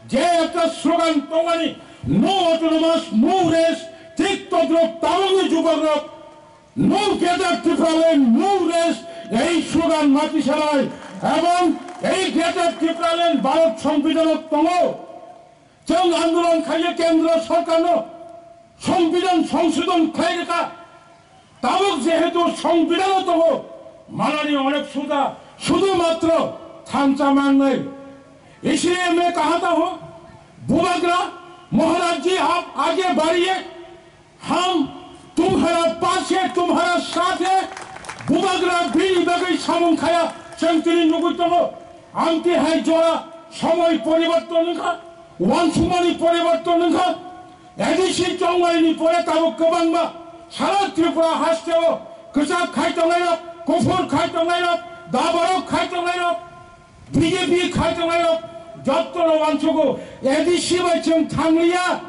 je ekta slogan tongmani, "No autonomous, no rest," thik todrop tabukni jubok rok, "No Greater Tipraland, no rest," ei slogan mati salai, ebong ei Greater Tipraland Bharat Songbidan o tongo. Chwng andolon khaye Kendro Sorkarno Songbidan songsodon khlai rwkha. Tabuk jehetu Songbidan o tongo, manani onek suda, sudu matro thansa mangnai. इसलिए मैं कहता हूँ, Bubagra Maharaj ji, आप आगे बढ़िए, हम तुम्हारा पास है, तुम्हारा साथ है। Bubagra bini bagwi samung khaya, chwng tini nugwi tongo. Amtwi hai jora somoi poriborton wngkha, uansukmani poriborton wngkha. A D C chongmani pore tabuk kwbangma sara Tripura hasteo kwchak khai tongnairok, kuphur khai tongnairok, daborok khai tongnairok, B J P khai tongnairok, jottono uansugo, A D C bai chwng thangliya.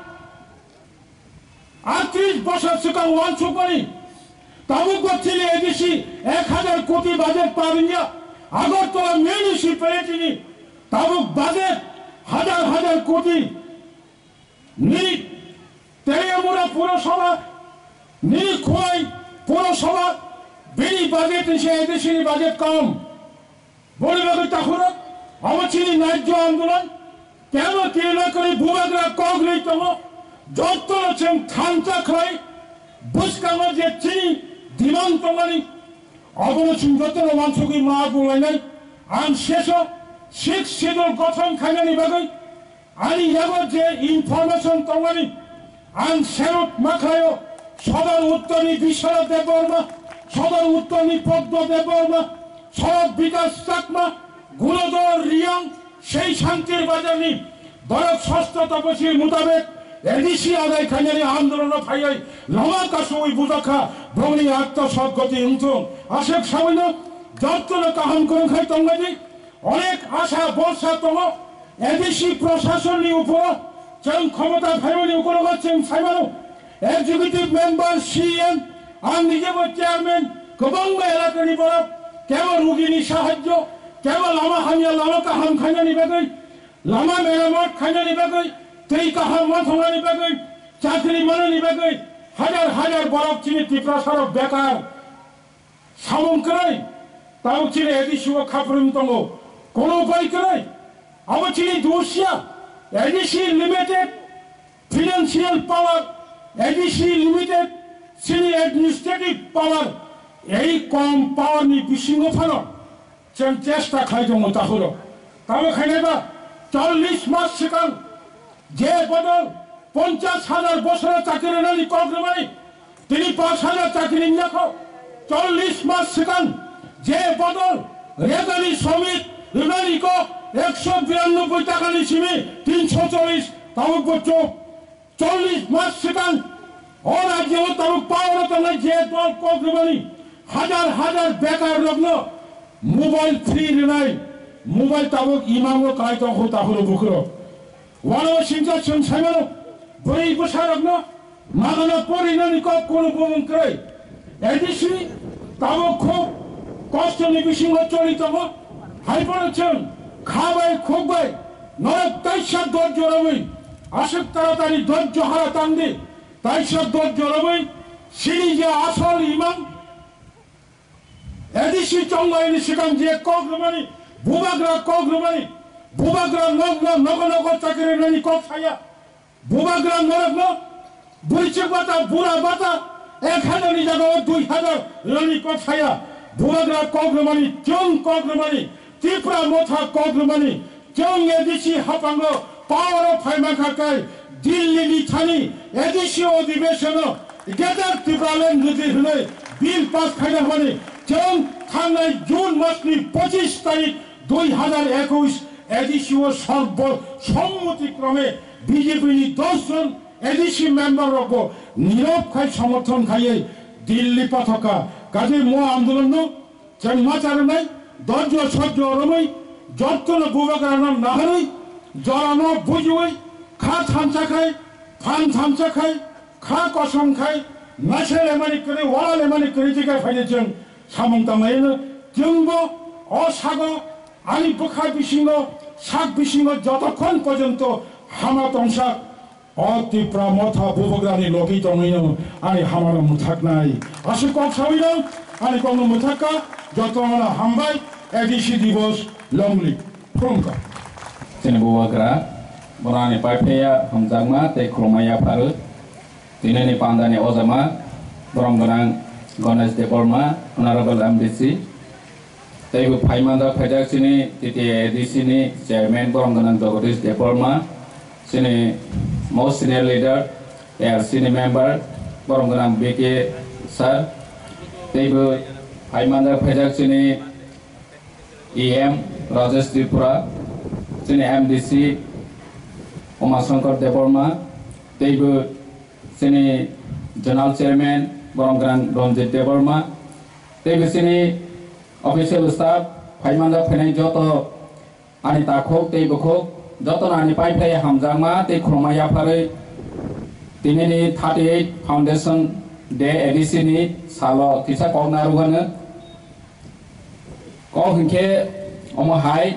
Atris bosor swkang uansukmani tabukbo chini A D C ek hazar koti budget parinja. Agartala municipality ni tabuk budget hazar hazar koti. Nini Teliamura Purasabha, nini Khowai Purasabha, bini budget ni se A D C ni budget kom. Boni bagwi takhurok, abo chini naijyo andolon, kebo kirina kwrwi bubagra kok rwi tongo, jottono chwng thansa khlai, bwskango je chini demand tongmani, abono chwng jottono uansugwi ma bulainai. Ang seso Sixth Schedule gothon khainani bagwi, ani yago je information tongmani, ang salute ma khlaio, Sodor Uttorni Biswanath Debbarma, Sodor Uttorni Padma Debbarma, Sorok Bikas Chakma, Gunodhor Reang, sei Santir Bazarni borok sosto toposi mutabek A D C adai khainani andolono phaiwi lama kasui bujakha, bongni atma sodgoti wngthung. Aswk sabaino jottono kaham kwrwng khai tongbaidi. Onek asha borsa tongo, A D C proshasonni uporo, chwng khomota phaimani ukologo chwng saimano, executive member, C E M, ang nijebo chairman, kwbangma elakani borok, kebo rugini sahajjo, kebo lama hamya lama kaham khainani bagwi, lama meramot khainani bagwi, twi kaham wathongnani bagwi, chakri manani bagwi, hajar hajar borok chini Tiprasarok bekar. Samung kwrwi, tabuk chini A D C o khaprwng tongo. Kono upai kwrwi, abo chini dosia. A D C limited financial power, A D C limited chini administrative power, ei kom power ni bisingo phano chwng chesta khlai tongo takhuro. Tamo khainai ba chollish mas swkang je bodol ponchash hajar bosoro chakri rwnani kok rwmani, tini panch hajar chakri wngya kho. Chollish mas swkang je bodol rejani somit rwnani kok Ekso biranoboi takani simi tinsho chollish tabuk bo chuk. Chollish mas swkang o rajyo o tabuk power o tongnai je dol kok rwmani hajar hajar bekar rokno mobile free rwnai, mobile tabuk imango kai tongkhu takhuro bukhuro. Wano singcha chwng saimano bwrwi bwsarokno magana porinani kok kunu bumung kwrwi. A D C tabuk khub kostoni bisingo choli tongo. Haiphano chwng kha bai khuk bai norok taisa dot jorogwi aswk taratari dot johara tangdi. Taisa dot jorogwi chini je asol imang A D C chonglaini swkang je kok rwmani, bubagra kok rwmani, bubagra nokno nogo nogo chakri rwnani kok saya. Bubagra norokno bwrwichwk bata, bura bata, ek hajar ni jagao dui hajar rwnani kok saya. Bubagra kok rwmani, chwng kok rwmani, Tipra Motha kok rwmani, chwng A D C haphango power o phaimankha kai Delhi ni thani A D C odhibeshon o Greater Tipraland Nujui hwnwi bill pass khaina hwnwi chwng thangnai June mas ni pochis tarik dui hajar ekush A D C o sorbo sommoti krome B J P ni dos jon A D C member rokbo nirok khai somorthon khaiwi Delhi pathoka. Kaje mo andolon no chwng ma charwnai dojjo sojjo romwi jottono bubagrano naharwi jorano bujiwi kha thansa khai phan thansa khai kha kosom khai naisai lemani kwrwi wala lemani kwrwi jikha phaidi chwng samung tanglaino. Chwngbo o sago ani bwkha bisingo sak bisingo jotokhon porjonto hama tongsa o Tipra Motha bubagrani logi tongwino ani hamano mwthaknai. Aswk kok sawino ani kokno mwthakka, jotono hambai, A D C Divos, long live. Khulumkha. Chini bubagra, borani paipheya hamjakma tei khulumma yapharu. Tinini pandani ojama, borom gwnang Ganesh Debbarma, Honorable M D C. Teibo phaimanjak phaijak chini T T A A D C ni chairman borom gwnang Jagadish Debbarma, chini most senior leader, A R C ni member borom gwnang B K sir. Teibo phaimanjak phaijak chini E M Rajesh Tripura, chini M D C Uma Shankar Debbarma, teibo chini General Chairman borom gwnang Ranjit Debbarma, teibo chini official staff, phaimanjak phainai joto ani takhuk tei bukhuk, jotono ani paiphlai hamjakma tei khulumma yapharwi tinini thirty eight Foundation Day A D C ni salo kisa kok narwkgano. Kok hinkhe omo hai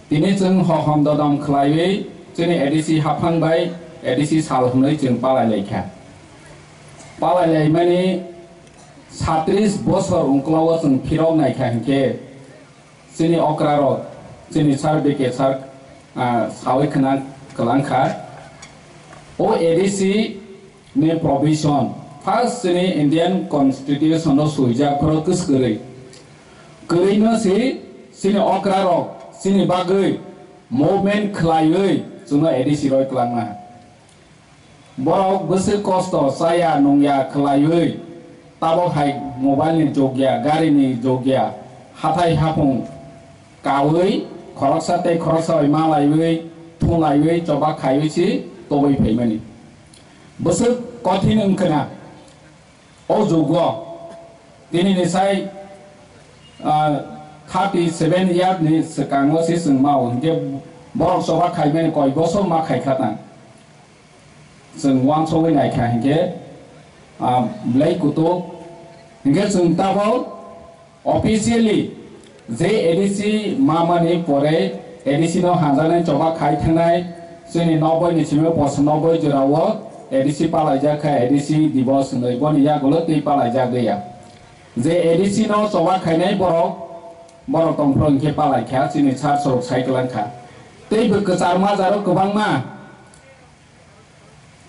tini chwng hohom dodom khlaiwi chini A D C haphang bai A D C sal hwnwi chwng palai laikha. Palai laimani satris bosor ungklogo chwng phirok naikha hinkhe chini okrarok, chini sir B K sir, ah, sawi khna kwlangkha. O A D C ni provision, first chini Indian Constitution o swijak phoro kwskwrwi. Kwrwino si chini okrarok chini bagwi movement khlaiwi chwngno A D C roi kwlangna. Borok bwswk kosto chaya nungya khlaiwi tabok hai mobile ni jogya, gari ni jogya, hathai haphung kawi khoroksa tei khoroksa bai malaiwi thunglaiwi choba khaiwi si tobwi phaimani. Bwswk kothin wngkhwna o jugo tinini sai, ah, thirty seven year ni swkango se chwng mao hinkhe borok choba khaimani koi bosor ma khaikha tang. Chwng uansugwi naikha hinkhe, ah, belai kutuk hinkhe chwng tabok officially je A D C mamani pore A D C no hanjaknai choba khai thangnai chini noboi ni simi pochanobboi jorao A D C palaijak kha, A D C Divos hinwi boni yagulo tei palaijak liya. Je A D C no choba khainai borok, borok tongphuru hinkhe palaikha chini sir sorok sai kwlangkha. Tei bo kwchar majaro kwbangma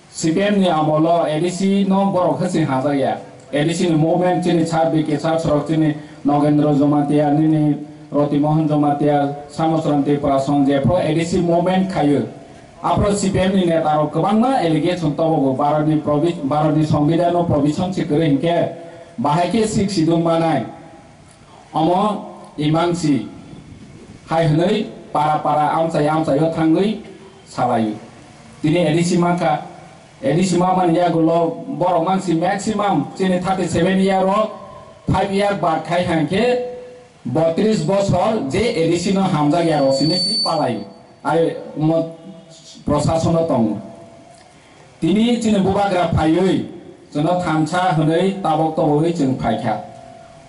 C P M ni amolo A D C no borok hwsing hajakya. A D C ni movement chini sir B K sir sorok chini Nogendra Jamatia, nini Roti Mohan Jamatia, Samosran Tripura song jephru A D C movement khaio. Aphro C P M ni neta rok kwbangma allegation tobogo Bharat ni provi-, Bharat ni Songbidan no provision se kwrwi hinkhe bahai khe sik sidung manai. Omo imang si hai hwnwi para para amchai amchai o thangwi salai. Tini A D C mankha, A D C mamani yagulo borok mansi maximum chini thirty seven year o five year bad khai hangkhe botris bosor je A D C no hamjak ya rok sini si palai. Ai mo prosason o tongo. Tini chini bubagra phaiwi chwngno thansa hwnwi tabok tobogwi chwng phaikha.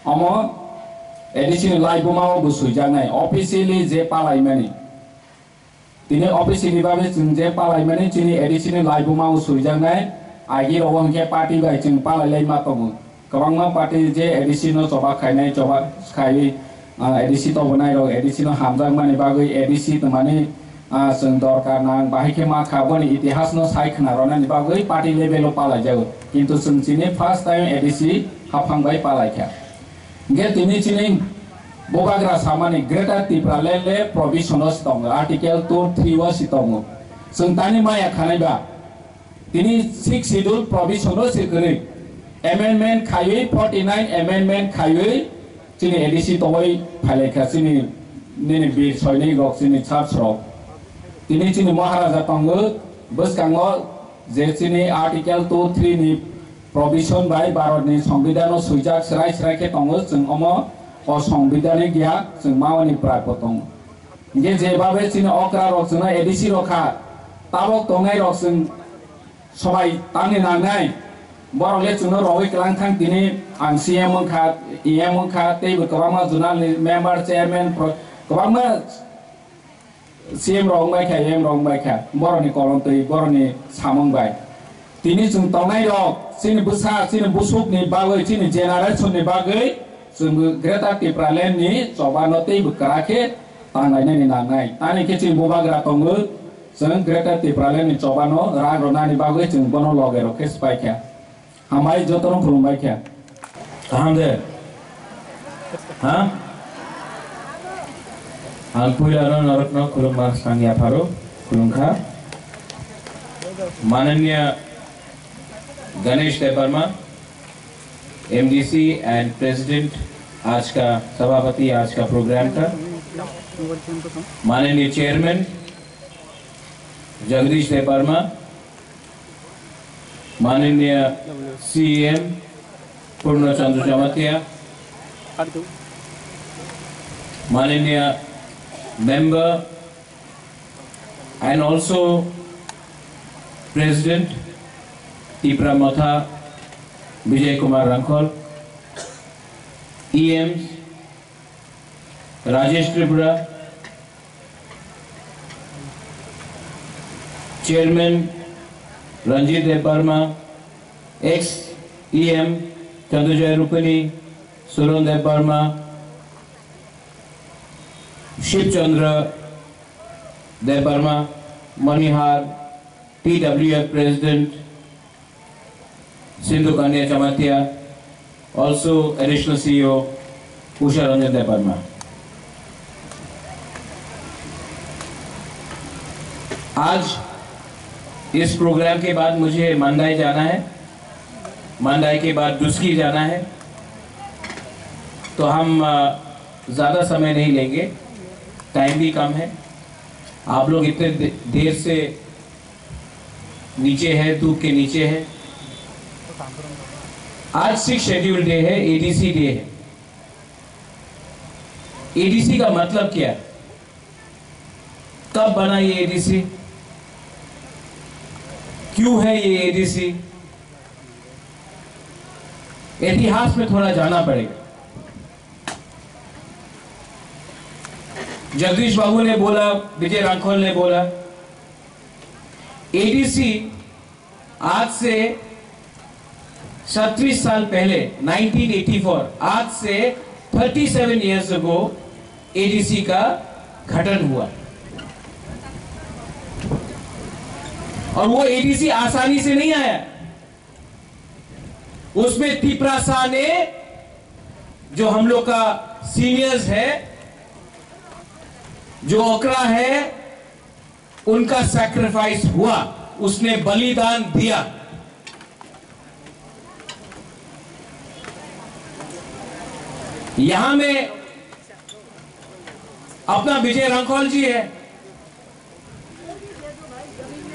Omo A D C ni laibuma o bo swijaknai officially je palaimani. Tini officially bagwi chwng je palaimani chini A D C ni laibuma o swijaknai agi rogo hwnkhe party bai chwng palailai ma tongo. Kwbangma party je A D C no choba khainai, choba khaiwi, ah, A D C tobonai rok A D C no hamjakmani bagwi A D C tongmani, ah, chwng dorkar nang bahai khe ma kha boni itihas no sai khna rwnani bagwi party level o palaijago. Kintu chwng chini first time A D C haphang bai palaikha. Hingkhe tini chini bubagra samani Greater Tipraland le provision o si tongo, Article two three o si tongo. Chwng tani maya khanai ba? Tini six schedule provision o se kwrwi amendment khaiwi forty nine amendment khaiwi chini A D C towoi phailaikha chini nini bir soinik rok chini church rok. Tini chini Maharaja tongo bwskango je chini Article two three ni provision bai Bharat ni Songbidan o swijak srai srai khe tongo chwng omo o Songbidan ni giya chwng mawani prai bo tongo. Hingke je babe chini okra rok chwngno A D C rok kha, tabok tongnai rok chwng sobai tangni nangnai. Borok le chwngno rogwi kwlang thang tini ang C M wngkha, E M wngkha, teibo kwbangma zonal ni member, chairman, pro-, kwbangma C M rok wngbai kha, E M rok wngbai kha, borokni kolom twi, borokni samung bai. Tini chwng tongnai rok, chini bwsa, chini busuk ni bagwi, chini generation ni bagwi, chwng Greater Tipraland ni choba no teibo kwrak khe tanglainani nangnai. Tani khe chini bubagra tongo, chwng Greater Tipraland ni choba no rak rwnani bagwi chwng bono loge rok khe swpai kha. Hambai jotono khulumbai kha. Kaham de? Ha? Ang puilano norokno khulumma swngya pharo, khulumkha. माननीय गणेश Debbarma, MDC and president आज का सभापति आज का प्रोग्राम का, माननीय चेयरमैन जगदीश देववर्मा, माननीय सीएम पूर्ण चंद्र जमातिया, माननीय member and also president Tipra Motha Vijay Kumar Rangkhol, E M Rajesh Tripura, Chairman Ranjit Debbarma, ex E M Chandrajoy Rupani, Suron Debbarma, Shiv Chandra Debbarma, Manihar, T W F President, Sindhu Kanya Jamatia, also Additional C E O Usha Ranjan Debbarma. आज इस प्रोग्राम के बाद मुझे मंडाई जाना है, मंडाई के बाद डुस्की जाना है, तो हम, अ, ज़्यादा समय नहीं लेंगे, टाइम भी कम है। आप लोग इतने दे-, देर से नीचे है, धूप के नीचे है। आज सिक्स शेड्यूल डे है, एडीसी डे है। एडीसी का मतलब क्या है? कब बना ये एडीसी? क्यों है ये एडीसी? इतिहास में थोड़ा जाना पड़ेगा। जगदीश बाबू ने बोला, विजय रांखल ने बोला, एडीसी आज से सत्ताईस साल पहले, नाइनटीन एटी फ़ोर, आज से thirty seven years ago ADC का गठन हुआ। और वो एडीसी आसानी से नहीं आया। उसमें तिपरासा ने, जो हम लोग का सीनियर्स है, जो ओकरा है, उनका सैक्रिफाइस हुआ, उसने बलिदान दिया। यहां में अपना विजय रांखल जी है।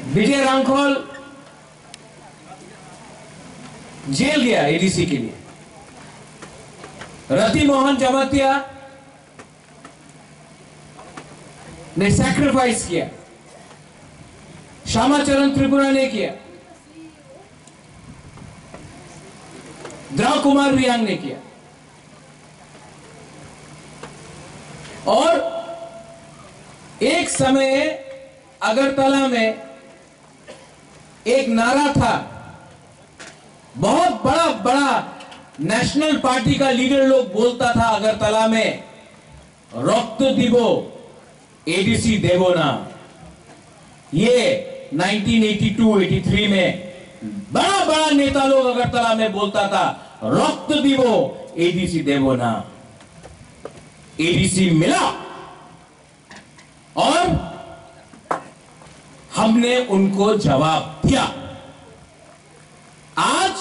विजय रांखल जेल गया एडीसी के लिए। रति मोहन जमातिया ने सैक्रिफाइस किया, श्यामाचरण त्रिपुरा ने किया, द्रव कुमार रियांग ने किया। और एक समय अगरतला में एक नारा था, बहुत बड़ा बड़ा नेशनल पार्टी का लीडर लोग बोलता था अगरतला में, "रक्त दिबो, एडीसी देबो ना।" ये nineteen eighty two eighty three में बड़ा बड़ा नेता लोग अगरतला में बोलता था, "रक्त दिबो, एडीसी देबो ना।" एडीसी मिला और हमने उनको जवाब दिया। आज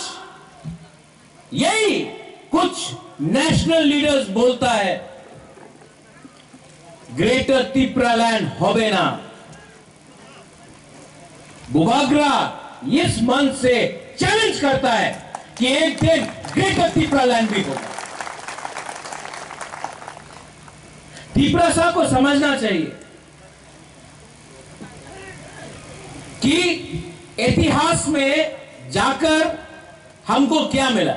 यही कुछ नेशनल लीडर्स बोलता है, "ग्रेटर तिप्रालैंड होबे ना।" बुबाग्रा इस मंच से चैलेंज करता है कि एक दिन ग्रेटर तिप्रालैंड भी होगा। तिप्रासा को समझना चाहिए कि इतिहास में जाकर हमको क्या मिला।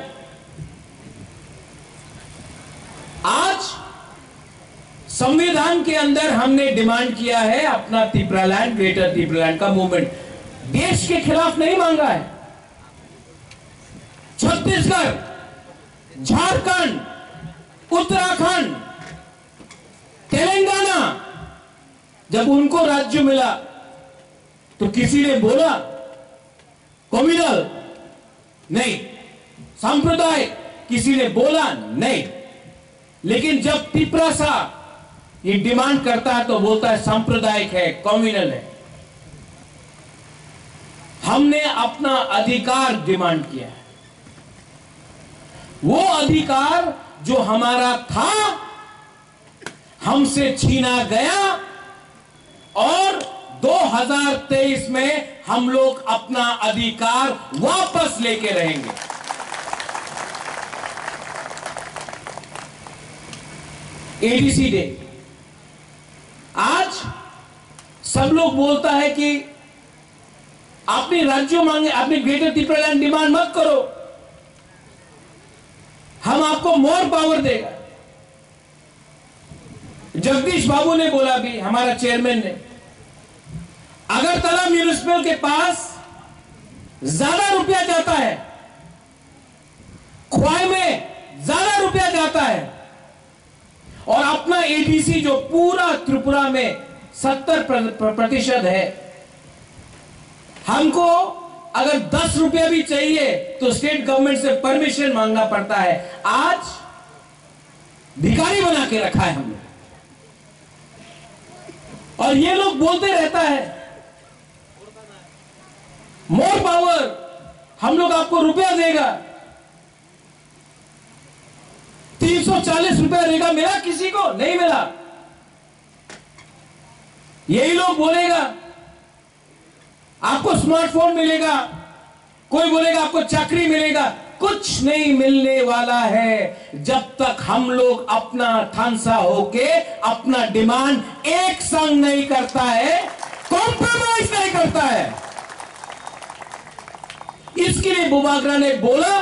आज संविधान के अंदर हमने डिमांड किया है अपना तिप्रालैंड, ग्रेटर तिप्रालैंड का मूवमेंट। देश के खिलाफ नहीं मांगा है। छत्तीसगढ़, झारखंड, उत्तराखंड, तेलंगाना, जब उनको राज्य मिला तो किसी ने बोला कम्युनल नहीं, सांप्रदायिक, किसी ने बोला नहीं। लेकिन जब तिप्रासा ये डिमांड करता है तो बोलता है सांप्रदायिक है, कम्युनल है। हमने अपना अधिकार डिमांड किया है। वो अधिकार जो हमारा था, हमसे छीना गया और दो हज़ार तेईस में हम लोग अपना अधिकार वापस लेके रहेंगे। ADC day. आज सब लोग बोलता है कि अपने राज्यों मांगे, अपने ग्रेटर तिप्रालैंड डिमांड मत करो, हम आपको मोर पावर देगा। जगदीश बाबू ने बोला भी, हमारा चेयरमैन ने, अगरतला म्युनिसिपल के पास ज्यादा रुपया जाता है, ख्वाई में ज्यादा रुपया जाता है, और अपना एडीसी जो पूरा त्रिपुरा में सत्तर प्र-, प्र-, प्रतिशत है, हमको अगर दस रुपया भी चाहिए तो स्टेट गवर्नमेंट से परमिशन मांगना पड़ता है। आज भिखारी बना के रखा है हमने। और ये लोग बोलते रहता है, मोर पावर, हम लोग आपको रुपया देगा। तीन सौ चालीस रुपया रेगा मिला किसी को? नहीं मिला। यही लोग बोलेगा, आपको स्मार्टफोन मिलेगा, कोई बोलेगा आपको चाकरी मिलेगा। कुछ नहीं मिलने वाला है जब तक हम लोग अपना थानसा होके अपना डिमांड एक संग नहीं करता है, कॉम्प्रोमाइज नहीं करता है। इसके लिए बुबागरा ने बोला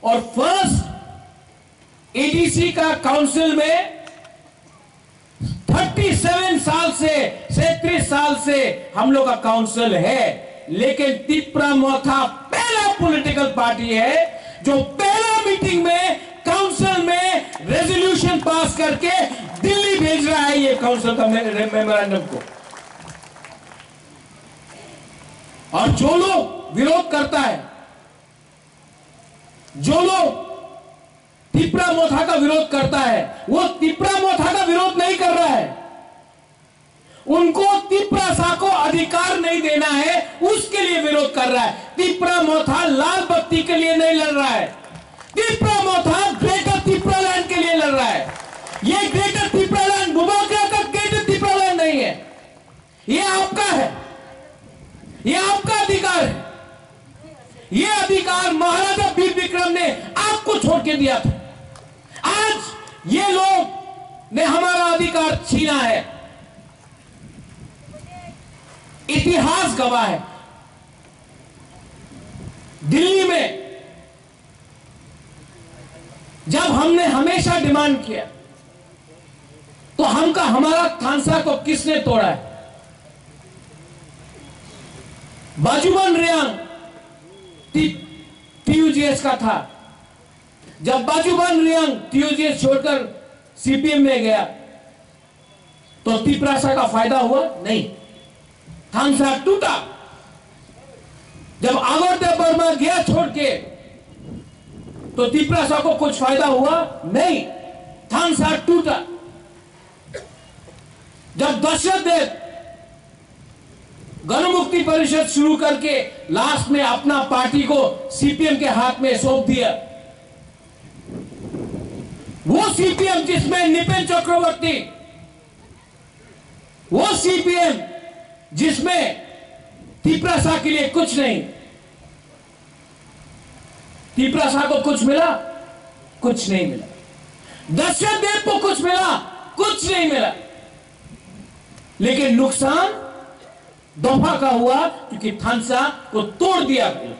और फर्स्ट एडीसी का काउंसिल में थर्टी सेवन साल से, सैंतीस साल से हम लोग का काउंसिल है, लेकिन तिप्रा मोथा पहला पॉलिटिकल पार्टी है जो पहला मीटिंग में, काउंसिल में रेजोल्यूशन पास करके दिल्ली भेज रहा है ये काउंसिल का मे-, मेमोरेंडम को। और जो लोग विरोध करता है, जो लोग तिप्रा मोथा का विरोध करता है, वो तिप्रा मोथा का विरोध नहीं कर रहा है। उनको तिप्रासा को अधिकार नहीं देना है, उसके लिए विरोध कर रहा है। तिप्रा मोथा लाल बत्ती के लिए नहीं लड़ रहा है। तिप्रा मोथा ग्रेटर तिप्रालैंड के लिए लड़ रहा है। ये ग्रेटर तिप्रालैंड बुबागरा छोड़ के दिया था। आज ये लोग ने हमारा अधिकार छीना है। इतिहास गवाह है। दिल्ली में जब हमने हमेशा डिमांड किया, तो हमका, हमारा थानसा को किसने तोड़ा है? बाजूबन रियांग टी-, टीयूजीएस का था। जब बाजूबन रियांग टीयूजीएस छोड़कर सीपीएम में गया, तो तिपरासा का फायदा हुआ? नहीं। थानसा टूटा। जब आगरदेव वर्मा गया छोड़ के, तो तिपरासा को कुछ फायदा हुआ? नहीं। थानसा टूटा। जब दशरथ देव गणमुक्ति परिषद शुरू करके लास्ट में अपना पार्टी को सीपीएम के हाथ में सौंप दिया, वो सीपीएम जिसमें नृपेन चक्रवर्ती, वो सीपीएम जिसमें तिपरासा के लिए कुछ नहीं, तिपरासा को कुछ मिला? कुछ नहीं मिला। दशरथ देव को कुछ मिला? कुछ नहीं मिला। लेकिन नुकसान दोफा का हुआ, क्योंकि थानसा को तोड़ दिया गया।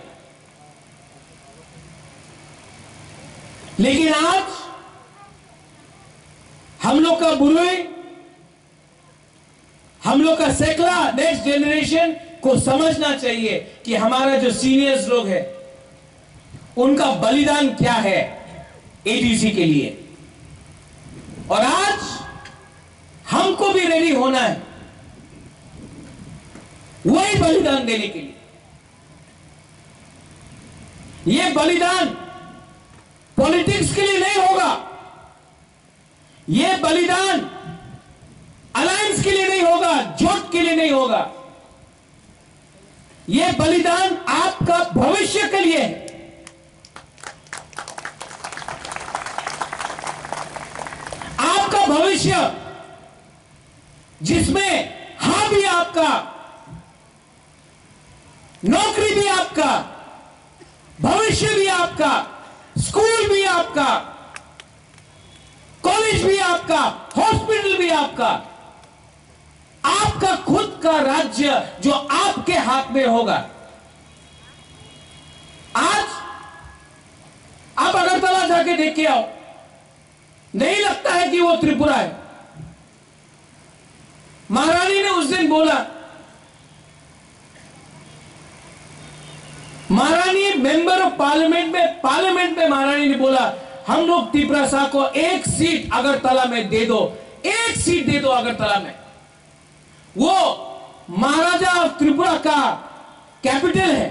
लेकिन आज हम लोग का बुरुई, हम लोग का सेकला, नेक्स्ट जनरेशन को समझना चाहिए कि हमारा जो सीनियर्स लोग हैं, उनका बलिदान क्या है एडीसी के लिए। और आज हमको भी रेडी होना है वही बलिदान देने के लिए। ये बलिदान पॉलिटिक्स के लिए नहीं होगा, ये बलिदान अलायंस के लिए नहीं होगा, जोट के लिए नहीं होगा। ये बलिदान आपका भविष्य के लिए है। आपका भविष्य, जिसमें हाँ भी आपका, नौकरी भी आपका, भविष्य भी आपका, स्कूल भी आपका, कॉलेज भी आपका, हॉस्पिटल भी आपका, आपका खुद का राज्य जो आपके हाथ में होगा। आज आप अगरतला जाके देख के आओ, नहीं लगता है कि वो त्रिपुरा है। महारानी ने उस दिन बोला, महारानी मेंबर ऑफ पार्लियामेंट में, पार्लियामेंट में महारानी ने बोला, हम लोग तिपरासा को एक सीट अगरतला में दे दो, एक सीट दे दो अगरतला में। वो महाराजा ऑफ त्रिपुरा का कैपिटल है,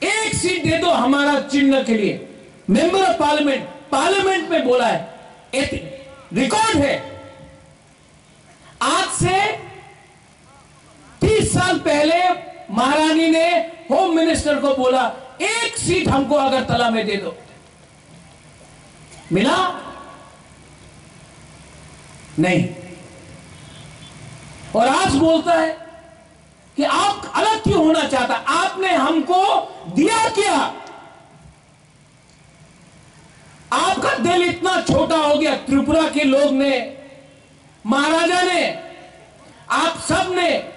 एक सीट दे दो हमारा चिन्ह के लिए। मेंबर ऑफ पार्लियामेंट, पार्लियामेंट में बोला है, रिकॉर्ड है। आज से तीस साल पहले महारानी ने होम मिनिस्टर को बोला, एक सीट हमको अगरतला में दे दो। मिला? नहीं। और आज बोलता है कि आप अलग क्यों होना चाहता, आपने हमको दिया क्या? आपका दिल इतना छोटा हो गया, त्रिपुरा के लोग ने, महाराजा ने, आप सब ने,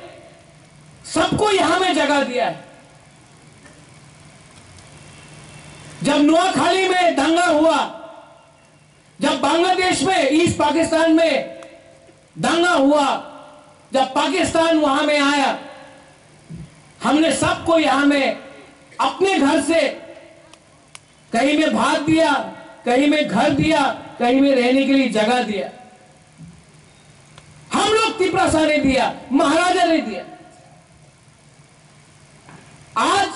सबको यहां में जगह दिया है। जब नोआखाली में दंगा हुआ, जब बांग्लादेश में, ईस्ट पाकिस्तान में दंगा हुआ, जब पाकिस्तान वहां में आया, हमने सबको यहां में अपने घर से कहीं में भात दिया, कहीं में घर दिया, कहीं में रहने के लिए जगह दिया। हम लोग तिपरासा ने दिया, महाराजा ने दिया। आज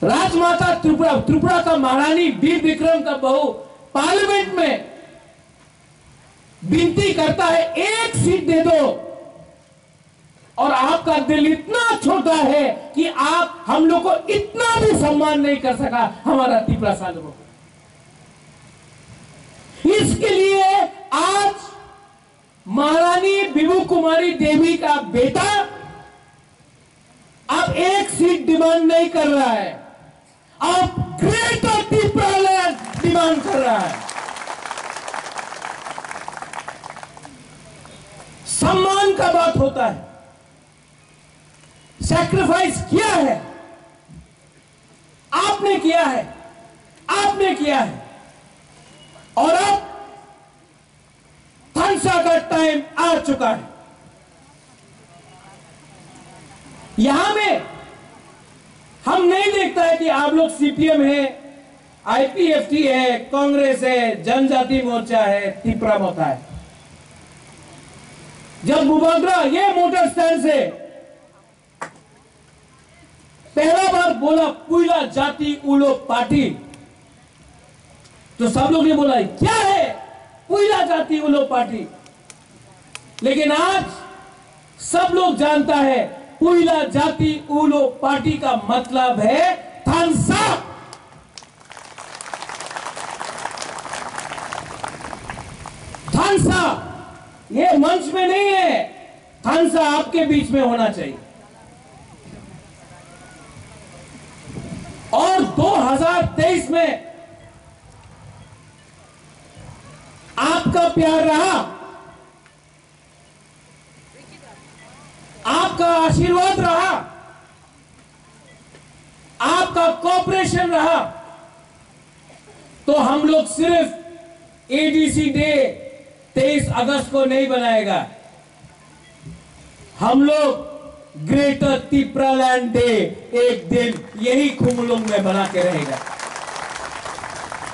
राजमाता त्रिपुरा, त्रिपुरा का महारानी वीर विक्रम का बहू पार्लियामेंट में विनती करता है, एक सीट दे दो। और आपका दिल इतना छोटा है कि आप हम लोग को इतना भी सम्मान नहीं कर सका, हमारा तिपरासा लोगों को। इसके लिए आज महारानी बिभू कुमारी देवी का बेटा अब एक सीट डिमांड नहीं कर रहा है, अब ग्रेट है। सम्मान का बात होता है। सैक्रिफाइस किया है, आपने किया है, आपने किया है। और अब थानसा का टाइम आ चुका है। यहां में हम नहीं देखता है कि आप लोग सीपीएम है, आईपीएफटी है, कांग्रेस है, जनजाति मोर्चा है, तिपरा मोर्चा है। जब बुबाग्रा ये मोटर स्टैंड से पहला बार बोला पुइला जाति उलो पार्टी, तो सब लोग ने बोला, "क्या है पुइला जाति उलो पार्टी?" लेकिन आज सब लोग जानता है, पुइला जाति उलो पार्टी का मतलब है थानसा। थानसा ये मंच में नहीं है, थानसा आपके बीच में होना चाहिए। और दो हज़ार तेईस में आपका प्यार रहा, आपका आशीर्वाद रहा, आपका कोऑपरेशन रहा, तो हम लोग सिर्फ एडीसी डे तेईस अगस्त को नहीं बनाएगा, हम लोग ग्रेटर तिप्रालैंड डे एक दिन यही खुमलुंग में बना के रहेगा।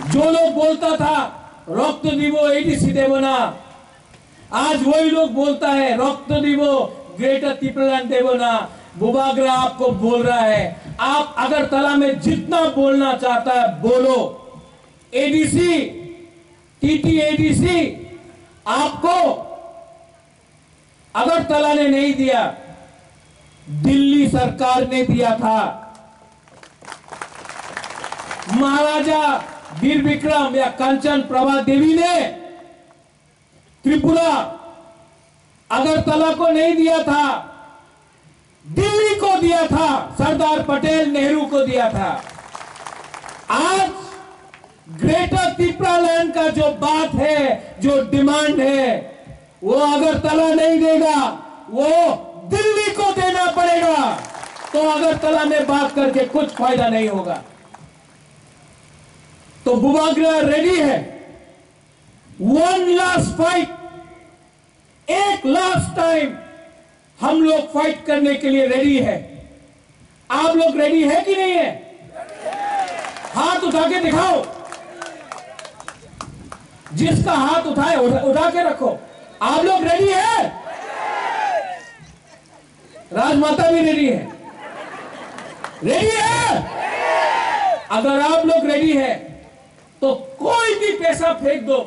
जो लोग बोलता था रक्त दिबो एडीसी देबो ना, आज वही लोग बोलता है रक्त दिबो, ग्रेटर तिप्रालैंड देबो ना। बुबाग्रा आपको बोल रहा है, आप अगरतला में जितना बोलना चाहता है बोलो। एडीसी, टीटीएडीसी आपको अगरतला ने नहीं दिया, दिल्ली सरकार ने दिया था। महाराजा वीर विक्रम या कंचन प्रभा देवी ने त्रिपुरा अगरतला को नहीं दिया था, दिल्ली को दिया था, सरदार पटेल नेहरू को दिया था। आज ग्रेटर तिप्रालैंड का जो बात है, जो डिमांड है, वो अगरतला नहीं देगा, वो दिल्ली को देना पड़ेगा। तो अगरतला में बात करके कुछ फायदा नहीं होगा। तो बुबाग्रा रेडी है, वन लास्ट फाइट, एक लास्ट टाइम हम लोग फाइट करने के लिए रेडी है। आप लोग रेडी है कि नहीं है? हाथ उठा के दिखाओ। जिसका हाथ उठाए उठा, उठा के रखो। आप लोग रेडी है? राजमाता भी रेडी है। रेडी है? अगर आप लोग रेडी है तो कोई भी पैसा फेंक दो,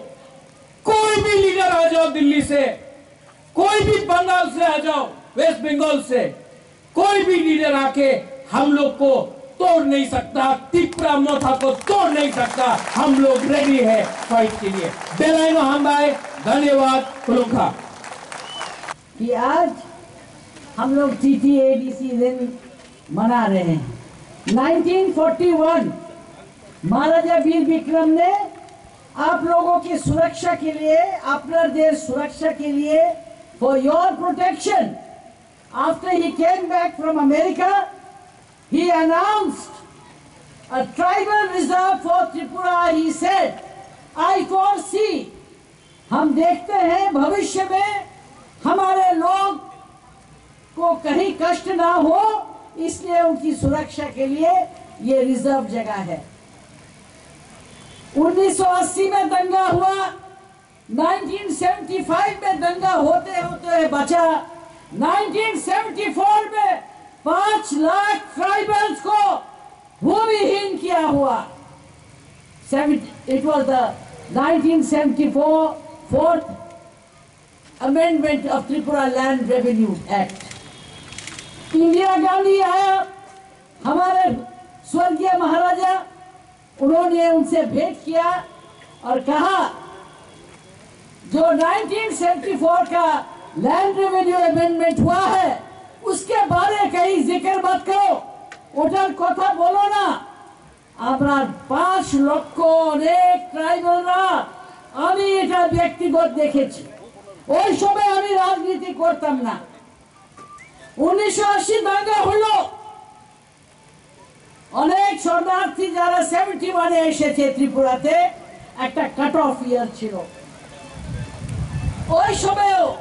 कोई भी लीडर आ जाओ दिल्ली से, कोई भी बंगाल से आ जाओ, वेस्ट बंगाल से, कोई भी लीडर आके हम लोग को तोड़ नहीं सकता, तिपरा मोथा को तोड़ नहीं सकता। हम लोग रेडी है फाइट के लिए। बेलायनो हामबाय, धन्यवाद, खुलुमखा। कि आज हम लोग टीटीएडीसी दिन मना रहे हैं। नाइनटीन फ़ोर्टी वन महाराजा वीर विक्रम ने आप लोगों की सुरक्षा के लिए, अपना देश सुरक्षा के लिए, for your protection, after he came back from America, he announced a tribal reserve for Tripura. He said, "I foresee, हम देखते हैं भविष्य में हमारे लोग को कहीं कष्ट ना हो, इसलिए उनकी सुरक्षा के लिए ये रिजर्व जगह है।" उन्नीस सौ अस्सी में दंगा हुआ, नाइनटीन सेवेंटी फ़ाइव में दंगा होते होते बचा, नाइनटीन सेवेंटी फ़ोर में पाँच लाख ट्राइबल्स को भूमिहीन किया हुआ। Seven, it was the nineteen seventy-four fourth amendment of Tripura Land Revenue Act. Indira गांधी आया, हमारे स्वर्गीय महाराजा, उन्होंने उनसे भेंट किया और कहा, जो नाइनटीन सेवेंटी फ़ोर का लैंड रेवेन्यू अमेंडमेंट हुआ है, उसके बारे कहीं जिक्र मत करो, उधर কথা বলো না। আপনার পাঁচ লক্ষ অনেক ট্রাইবালরা, আমি এটা ব্যক্তিগত দেখেছি। ওই সময় আমি রাজনীতি করতাম না। উনিশশো আশি দাঙ্গা হলো, অনেক শরণার্থী যারা সেভেন্টি ওয়ানে এসেছে ত্রিপুরাতে, একটা কাট অফ ইয়ার ছিল। ওই সময়ও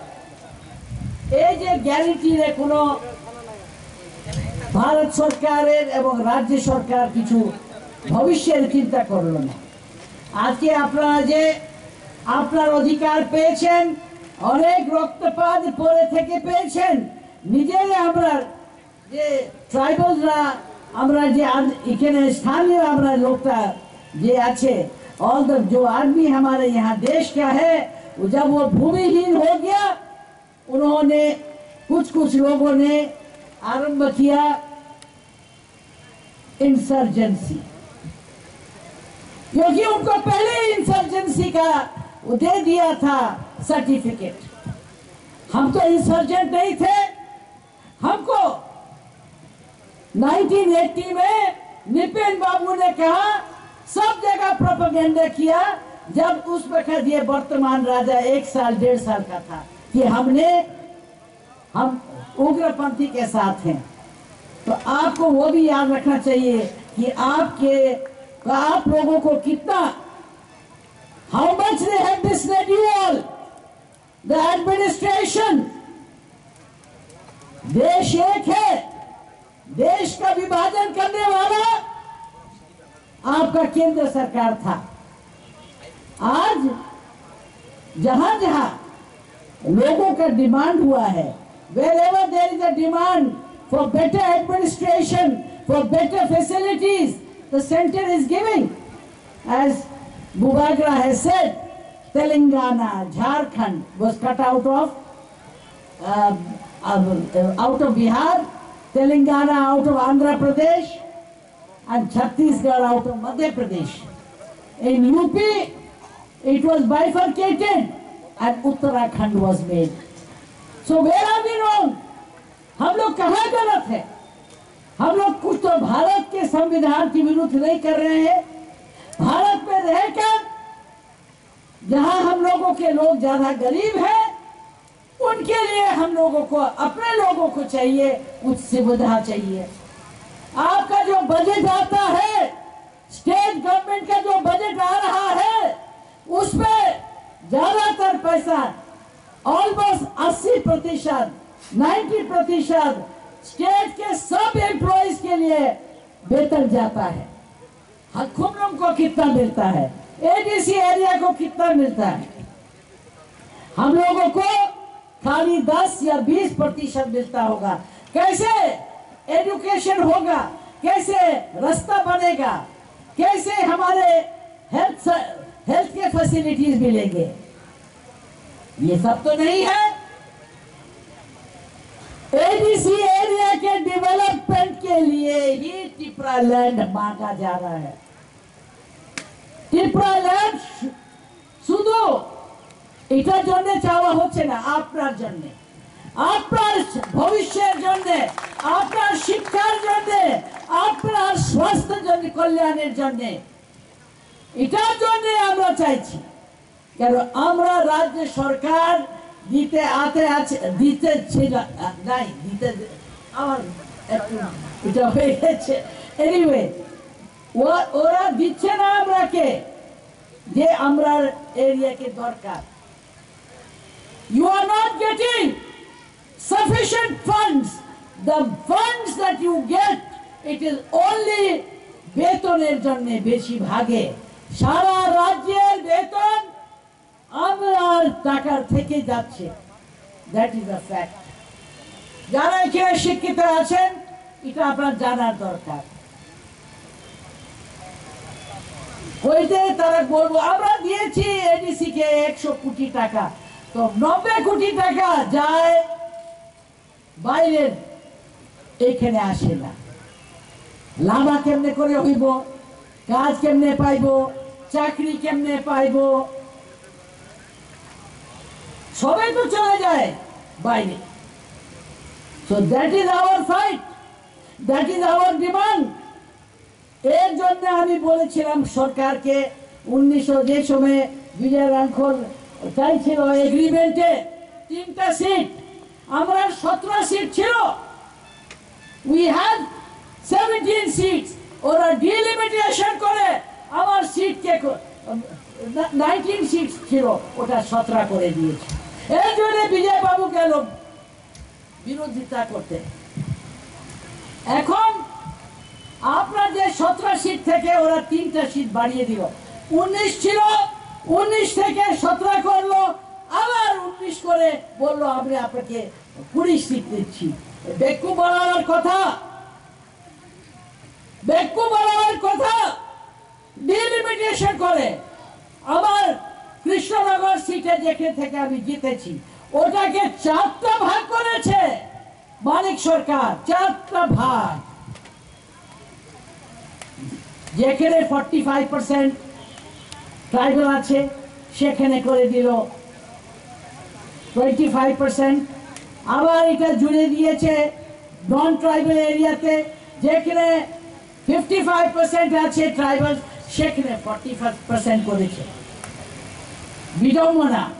এই যে গ্যারান্টির কোনো ভারত সরকারের এবং রাজ্য সরকার কিছু ভবিষ্যের চিন্তা করলো না। আজকে আপনারা যে আপনার অধিকার পেয়েছেন, অনেক রক্তপাত পরে থেকে পেয়েছেন, নিজেরাই আমরা যে ট্রাইবালরা, আমরা যে আজ এখানে স্থানীয় আমরা লোকটা যে আছে, ऑल द जो आदमी हमारे यहाँ देश का है, वो जब वो भूमिहीन हो गया, उन्होंने, कुछ कुछ लोगों ने आरंभ किया इंसर्जेंसी, क्योंकि उनको पहले इंसर्जेंसी का वो दे दिया था सर्टिफिकेट। हम तो इंसर्जेंट नहीं थे। हमको नाइनटीन एटी में निपेन बाबू ने कहा, सब जगह प्रोपेगेंडा किया। जब उस वक्त ये वर्तमान राजा एक साल डेढ़ साल का था कि हमने हम उग्रपंथी के साथ हैं। तो आपको वो भी याद रखना चाहिए कि आपके, आप लोगों को कितना, how much they have misled you all, the administration। देश एक है, देश का विभाजन करने वाला आपका केंद्र सरकार था। आज जहां जहां लोगों का डिमांड हुआ है, wherever there is a demand for better administration, for better facilities, the center is giving. As Bubagra has said, Telangana, Jharkhand was cut out of, uh, uh, out of Bihar, Telangana out of Andhra Pradesh, and Chhattisgarh out of Madhya Pradesh. In U P, it was bifurcated and Uttarakhand was made. So where are we wrong? हम लोग कहाँ गलत है? हम लोग कुछ तो भारत के संविधान के विरुद्ध नहीं कर रहे हैं। भारत में रहकर जहाँ हम लोगों के लोग ज्यादा गरीब हैं, उनके लिए हम लोगों को, अपने लोगों को चाहिए, कुछ सुविधा चाहिए। आपका जो बजट आता है, स्टेट गवर्नमेंट का जो बजट आ रहा है, उसमें ज्यादातर पैसा, ऑलमोस्ट अस्सी प्रतिशत, नाइन्टी प्रतिशत स्टेट के सब एम्प्लॉइज के लिए वेतन जाता है। हर खुमनम को कितना मिलता है, एडीसी एरिया को कितना मिलता है? हम लोगों को खाली दस या बीस प्रतिशत मिलता होगा। कैसे एजुकेशन होगा, कैसे रास्ता बनेगा, कैसे हमारे हेल्थ, हेल्थ के फैसिलिटीज मिलेंगे? ये सब तो नहीं है। एडीसी एरिया के डेवलपमेंट के लिए ही टिपरा लैंड मांगा जा रहा है। টিপরা ল্যান্ড শু- শুধু এটার জন্য চাওয়া হচ্ছে না, আপনার জন্য, আপনার ভবিষ্যের জন্য, আপনার শিক্ষার জন্য, আপনার স্বাস্থ্য জন্য, কল্যাণের জন্য, এটার জন্য আমরা চাইছি। কারণ আমরা রাজ্য সরকার দিতে আতে আছে, দিতে ছিল, আ, নাই, দিতে, আমার একটু এটা হয়ে গেছে। এনিওয়ে, ওরা দিচ্ছে না আমরাকে, যে আমরার এরিয়াকে দরকার। You are not getting sufficient funds. The funds that you get, it is only বেতনের জন্য বেশিরভাগে। সারা রাজ্যের বেতন আমরার টাকার থেকে যাচ্ছে। That is a fact. যারা এখানে শিক্ষিত আছেন, এটা আপনার জানার দরকার। ওই যে তারা বলবো, "আমরা দিয়েছি এডিসি কে একশো কোটি টাকা।" তো নব্বই কোটি টাকা যায় বাইরের, এখানে আসে না। লামা কেমনে করে হইব, কাজ কেমনে পাইব, চাকরি কেমনে পাইব, সবাই তো চলে যায় বাইরে। So that is our fight, that is our demand. এর জন্য আমি বলেছিলাম সরকারকে, উনিশশো যে সময় বিজয় রাংখল চাইছিল এগ্রিমেন্টে তিনটা সিট, আমরা সতেরো সিট ছিল, we had seventeen seats, ওরা ডিলিমিটেশন করে আমার সিটকে নাইনটিন সিট ছিল, ওটা সতেরো করে দিয়েছে। এর জন্য বিজয় বাবু গেল বিরোধিতা করতে। এখন আপনার যে সতেরো সিট থেকে ওরা তিনটা সিট বাড়িয়ে দিল, উনিশ ছিল, উনিশ থেকে সতেরো করলো, আবার উনিশ করে বললো, "আমি আপনাকে কুড়ি সিট দিচ্ছি।" বেক্কু বাড়ানোর কথা, বেক্কু বাড়ানোর কথা। ডিলিমিটেশন করে আমার কৃষ্ণনগর সিটে, যেখান থেকে আমি জিতেছি, ওটাকে চারটা ভাগ করেছে মানিক সরকার, চারটা ভাগ। যেখানে ফর্টি ফাইভ পার্সেন্ট ট্রাইবাল আছে, সেখানে করে দিল টোয়েন্টি ফাইভ পার্সেন্ট। আবার এটা জুড়ে দিয়েছে নন ট্রাইবাল এরিয়াতে, যেখানে ফিফটি ফাইভ পার্সেন্ট আছে ট্রাইবাল, সেখানে ফর্টি ফাইভ পার্সেন্ট করেছে। বিড়ম্বনা।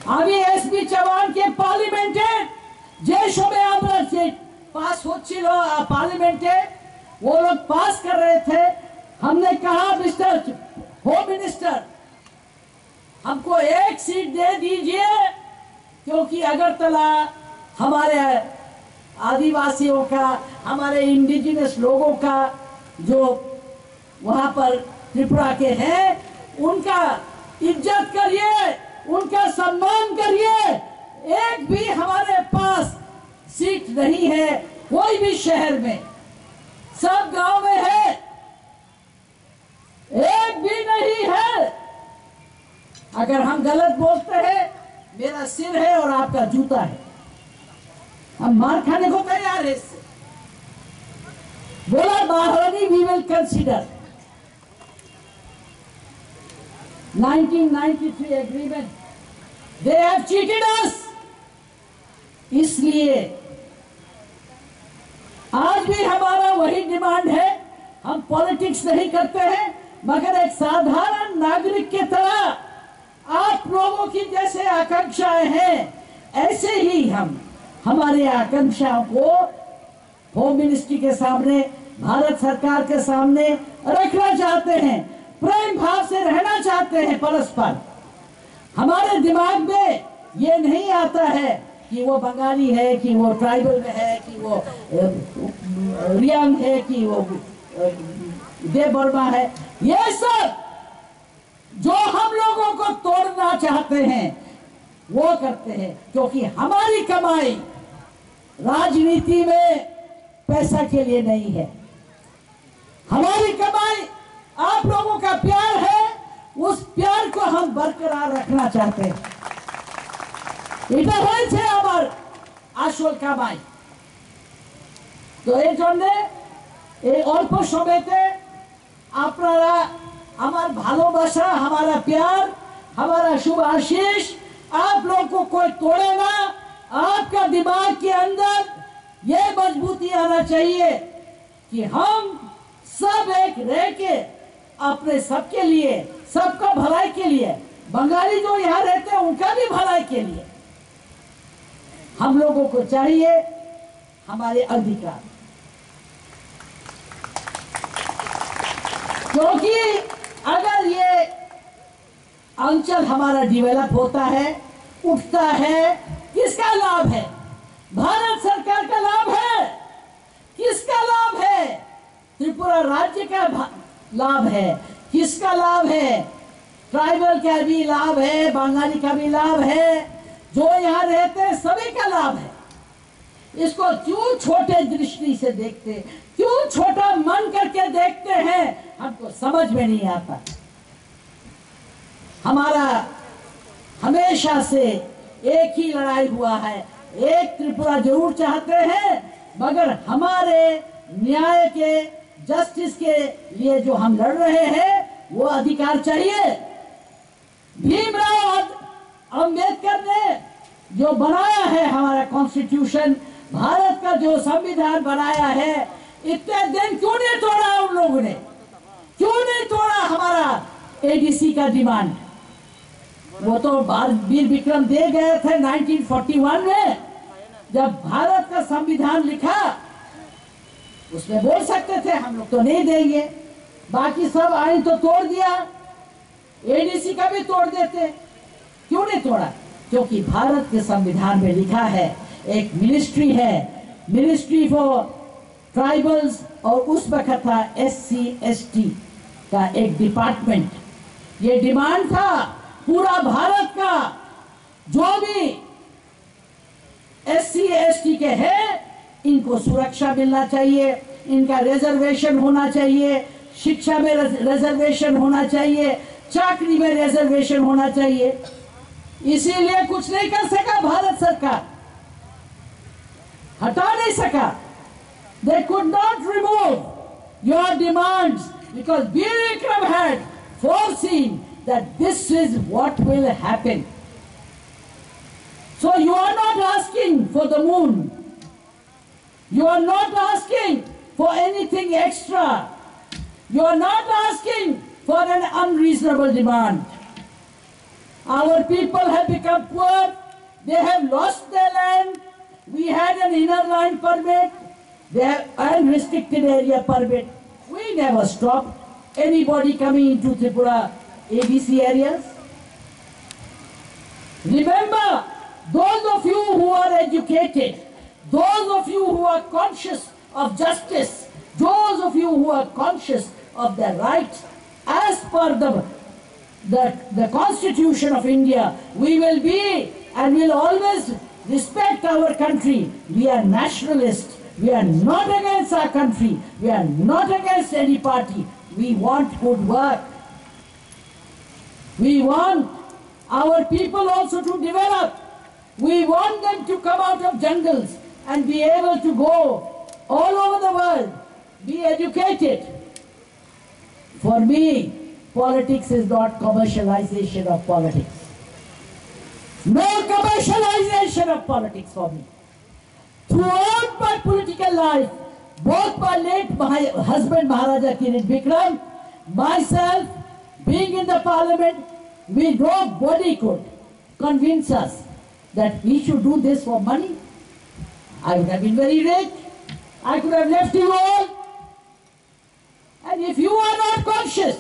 আমি এসপি চৌহানকে পার্লামেন্টে যে সময় আমরা যে পাস হচ্ছিল, আ, পার্লামেন্টে, वो लोग पास कर रहे थे, हमने कहा, "मिस्टर होम मिनिस्टर, हमको एक सीट दे दीजिए, क्योंकि अगरतला हमारे आदिवासियों का, हमारे इंडिजिनस लोगों का जो वहाँ पर त्रिपुरा के हैं, उनका इज्जत करिए, उनका सम्मान करिए। एक भी हमारे पास सीट नहीं है, कोई भी शहर में, सब गांव में है।" एक भी नहीं है। अगर हम गलत बोलते हैं, मेरा सिर है और आपका जूता है। हम मार खाने को तैयार है इससे। बोला, महारानी, we will consider। Nineteen ninety three agreement, they have cheated us। इसलिए आज भी हमारा वही डिमांड है। हम पॉलिटिक्स नहीं करते हैं, मगर एक साधारण नागरिक की तरह आप लोगों की जैसे आकांक्षाएं हैं, ऐसे ही हम, हमारे आकांक्षाओं को होम मिनिस्ट्री के सामने, भारत सरकार के सामने रखना चाहते हैं, प्रेम भाव से रहना चाहते हैं परस्पर। हमारे दिमाग में ये नहीं आता है कि वो बंगाली है, कि वो ट्राइबल में है, कि वो, अ, रियांग है, कि वो, अ, देव वर्मा है। ये सब जो हम लोगों को तोड़ना चाहते हैं, वो करते हैं, क्योंकि हमारी कमाई राजनीति में पैसा के लिए नहीं है। हमारी कमाई आप लोगों का प्यार है, उस प्यार को हम बरकरार रखना चाहते हैं। এটা হয়েছে আমার আসল কামাই। তো এই জন্যে এই অল্প সময়তে আপনারা আমার ভালোবাসা, हमारा प्यार, हमारा शुभ आशीष, आप लोग को कोई तोड़े ना। आपका दिमाग के अंदर ये मजबूती आना चाहिए कि हम सब एक रह के अपने सबके लिए, सबका भलाई के लिए, बंगाली जो यहाँ रहते हैं उनका भी भलाई के लिए हम लोगों को चाहिए हमारे अधिकार। क्योंकि अगर ये अंचल हमारा डेवलप होता है, उठता है, किसका लाभ है? भारत सरकार का लाभ है। किसका लाभ है? त्रिपुरा राज्य का भा-, लाभ है। किसका लाभ है? ट्राइबल का भी लाभ है, बंगाली का भी लाभ है, जो यहाँ रहते हैं सभी का लाभ है। इसको क्यों छोटे दृष्टि से देखते, क्यों छोटा मन करके देखते हैं, हमको समझ में नहीं आता। हमारा हमेशा से एक ही लड़ाई हुआ है, एक त्रिपुरा जरूर चाहते हैं, मगर हमारे न्याय के, जस्टिस के लिए जो हम लड़ रहे हैं, वो अधिकार चाहिए। भीमराव अम्बेडकर ने जो बनाया है हमारा कॉन्स्टिट्यूशन, भारत का जो संविधान बनाया है, इतने दिन क्यों नहीं तोड़ा उन लोगों ने? क्यों नहीं तोड़ा हमारा एडीसी का डिमांड? वो तो बाल-, वीर विक्रम दे गए थे नाइनटीन फ़ोर्टी वन में, जब भारत का संविधान लिखा, उसमें बोल सकते थे हम लोग तो नहीं देंगे, बाकी सब आइन तो तोड़ दिया, एडीसी का भी तोड़ देते। क्यों नहीं तोड़ा? क्योंकि भारत के संविधान में लिखा है, एक मिनिस्ट्री है, मिनिस्ट्री फॉर ट्राइबल्स, और उस वक्त था एससी एसटी का एक डिपार्टमेंट। ये डिमांड था पूरा भारत का, जो भी एससी एसटी के हैं, इनको सुरक्षा मिलना चाहिए, इनका रिजर्वेशन होना चाहिए, शिक्षा में रिजर्वेशन होना चाहिए, चाकरी में रिजर्वेशन होना चाहिए। इसीलिए कुछ नहीं कर सका भारत सरकार, हटा नहीं सका। They could not remove your demands because Veer Vikram had foreseen that this is what will happen. So you are not asking for the moon. You are not asking for anything extra. You are not asking for an unreasonable demand. Our people have become poor. They have lost their land. We had an inner line permit. They have unrestricted area permit. We never stopped anybody coming into Tripura A D C areas. Remember, those of you who are educated, those of you who are conscious of justice, those of you who are conscious of their rights as per the, the, the Constitution of India, we will be and will always respect our country. We are nationalists. We are not against our country. We are not against any party. We want good work. We want our people also to develop. We want them to come out of jungles and be able to go all over the world, be educated. For me, politics is not commercialization of politics. No commercialization of politics for me. Throughout my political life, both my late my husband Maharaja Kirit Bikram, myself, being in the parliament, we, nobody could convince us that we should do this for money. I would have been very rich. I could have left you all. And if you are not conscious,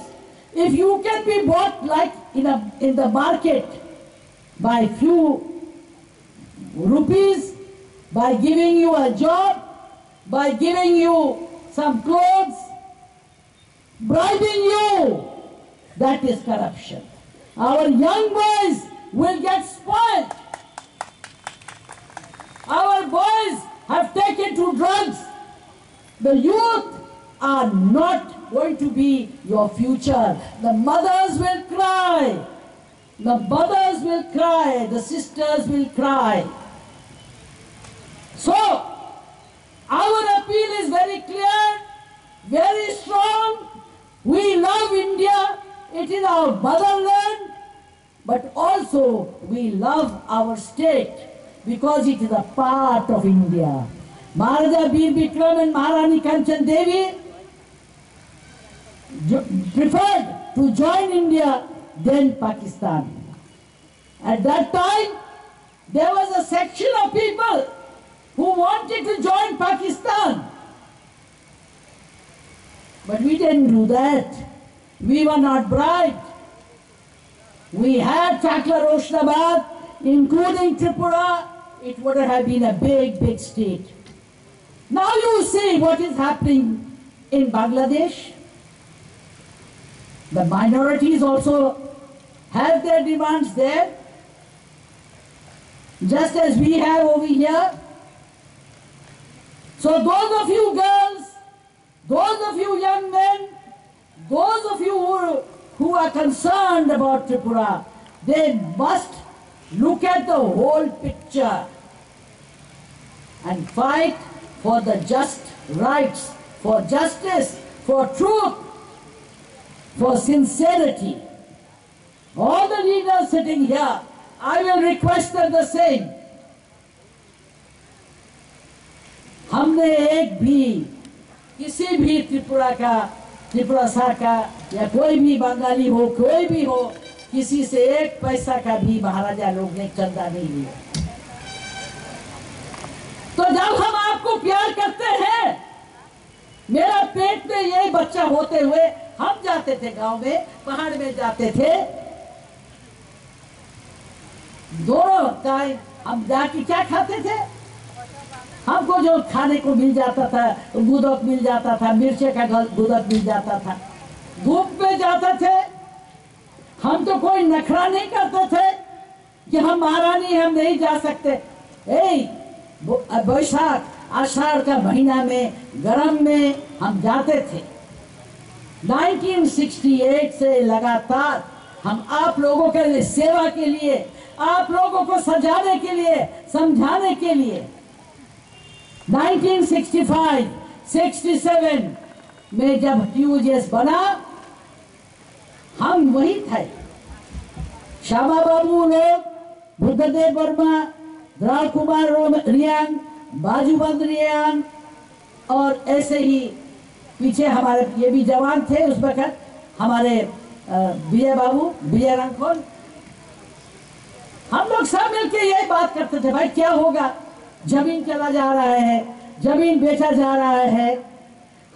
if you can be bought like in a, in the market by few rupees, by giving you a job, by giving you some clothes, bribing you, that is corruption. Our young boys will get spoiled. Our boys have taken to drugs. The youth are not going to be your future. The mothers will cry. The mothers will cry. The sisters will cry. So, our appeal is very clear, very strong. We love India. It is our motherland. But also, we love our state because it is a part of India. Maharaja Bir Bikram and Maharani Kanchan Devi jo-, preferred to join India than Pakistan. At that time, there was a section of people who wanted to join Pakistan. But we didn't do that. We were not bribed. We had Chakla Roshnabad, including Tripura, it would have been a big, big state. Now you see what is happening in Bangladesh. The minorities also have their demands there, just as we have over here. So those of you girls, those of you young men, those of you who, who are concerned about Tripura, they must look at the whole picture and fight for the just rights, for justice, for truth, for sincerity. All the leaders sitting here, I will request them the same. हमने एक भी किसी भी त्रिपुरा का, त्रिपुरासा का या कोई भी बंगाली हो, कोई भी हो, किसी से एक पैसा का भी महाराजा लोग ने चंदा नहीं लिया। तो जब हम आपको प्यार करते हैं, मेरा पेट में ये बच्चा होते हुए हम जाते थे गांव में, पहाड़ में जाते थे, दोनों टाइम हम जाके क्या खाते थे? हमको जो खाने को मिल जाता था, गुदक मिल जाता था, मिर्चे का गल-, गुदक मिल जाता था। धूप में जाते थे, हम तो कोई नखरा नहीं करते थे कि हम महारानी, हम नहीं जा सकते। ए, ब-, बैशाख, आषाढ़ का महीना में, गरम में हम जाते थे। नाइनटीन सिक्सटी एट से लगातार हम आप लोगों के लिए, सेवा के लिए, आप लोगों को सजाने के लिए, समझाने के लिए, nineteen sixty five, sixty seven में जब टीयूजेएस बना, हम वही थे। श्यामा बाबू लोग, बुद्धदेव वर्मा, राम कुमार रोम-, रियांग, बाजूबंद रियांग, और ऐसे ही पीछे हमारे ये भी जवान थे उस वक्त, हमारे, अ, विजय बाबू, विजय रंगखोल, हम लोग सब मिलके यही बात करते थे, भाई क्या होगा, जमीन चला जा रहा है, जमीन बेचा जा रहा है,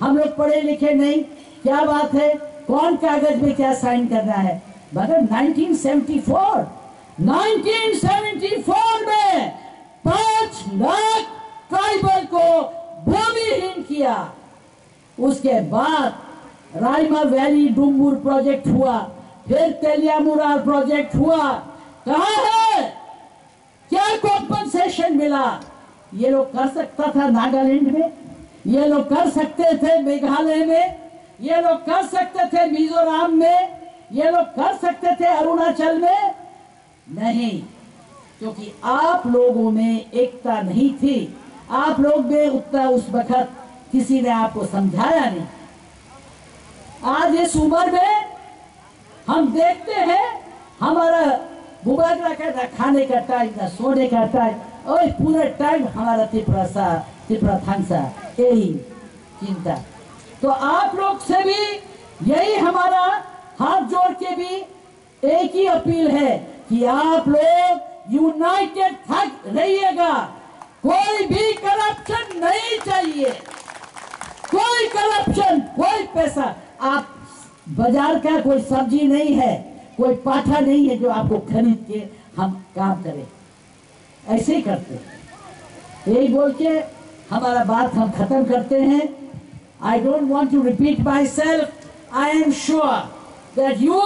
हम लोग पढ़े लिखे नहीं, क्या बात है, कौन कागज में क्या साइन करना है। मगर nineteen seventy four, nineteen seventy four में पाँच लाख ट्राइबल को भूमिहीन किया। उसके बाद राइमा वैली डुम्बुर प्रोजेक्ट हुआ, फिर तेलियामुरा प्रोजेक्ट हुआ। कहाँ है, क्या कॉम्पनसेशन मिला? ये लोग कर सकता था नागालैंड में, ये लोग कर सकते थे मेघालय में, ये लोग कर सकते थे मिजोरम में, ये लोग कर सकते थे अरुणाचल में। नहीं, क्योंकि आप लोगों में एकता नहीं थी, आप लोग में उतना उस वक्त किसी ने आपको समझाया नहीं। आज इस उम्र में हम देखते हैं, हमारा मोबाइल रखा, ना खाने का टाइम, ना सोने का टाइम, और पूरा टाइम हमारा तिपरासा, तिपरा थांगसा, यही चिंता। तो आप लोग से भी यही हमारा हाथ जोड़ के भी एक ही अपील है कि आप लोग यूनाइटेड थक रहिएगा, कोई भी करप्शन नहीं चाहिए, कोई करप्शन, कोई पैसा। आप बाजार का कोई सब्जी नहीं है, कोई पाठा नहीं है जो आपको खरीद के हम काम करें। ऐसे ही करते हैं। यही बोल के हमारा बात हम खत्म करते हैं। I don't want to repeat myself. I am sure that you,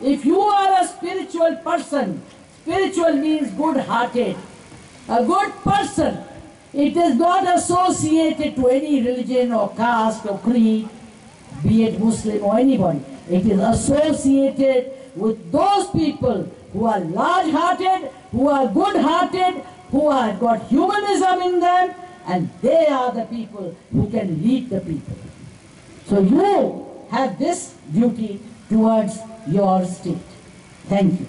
if you are a spiritual person, spiritual means good hearted. A good person, it is not associated to any religion or caste or creed, be it Muslim or anybody. It is associated with those people who are large hearted, who are good hearted, who have got humanism in them, and they are the people who can lead the people. So you have this duty towards your state. Thank you.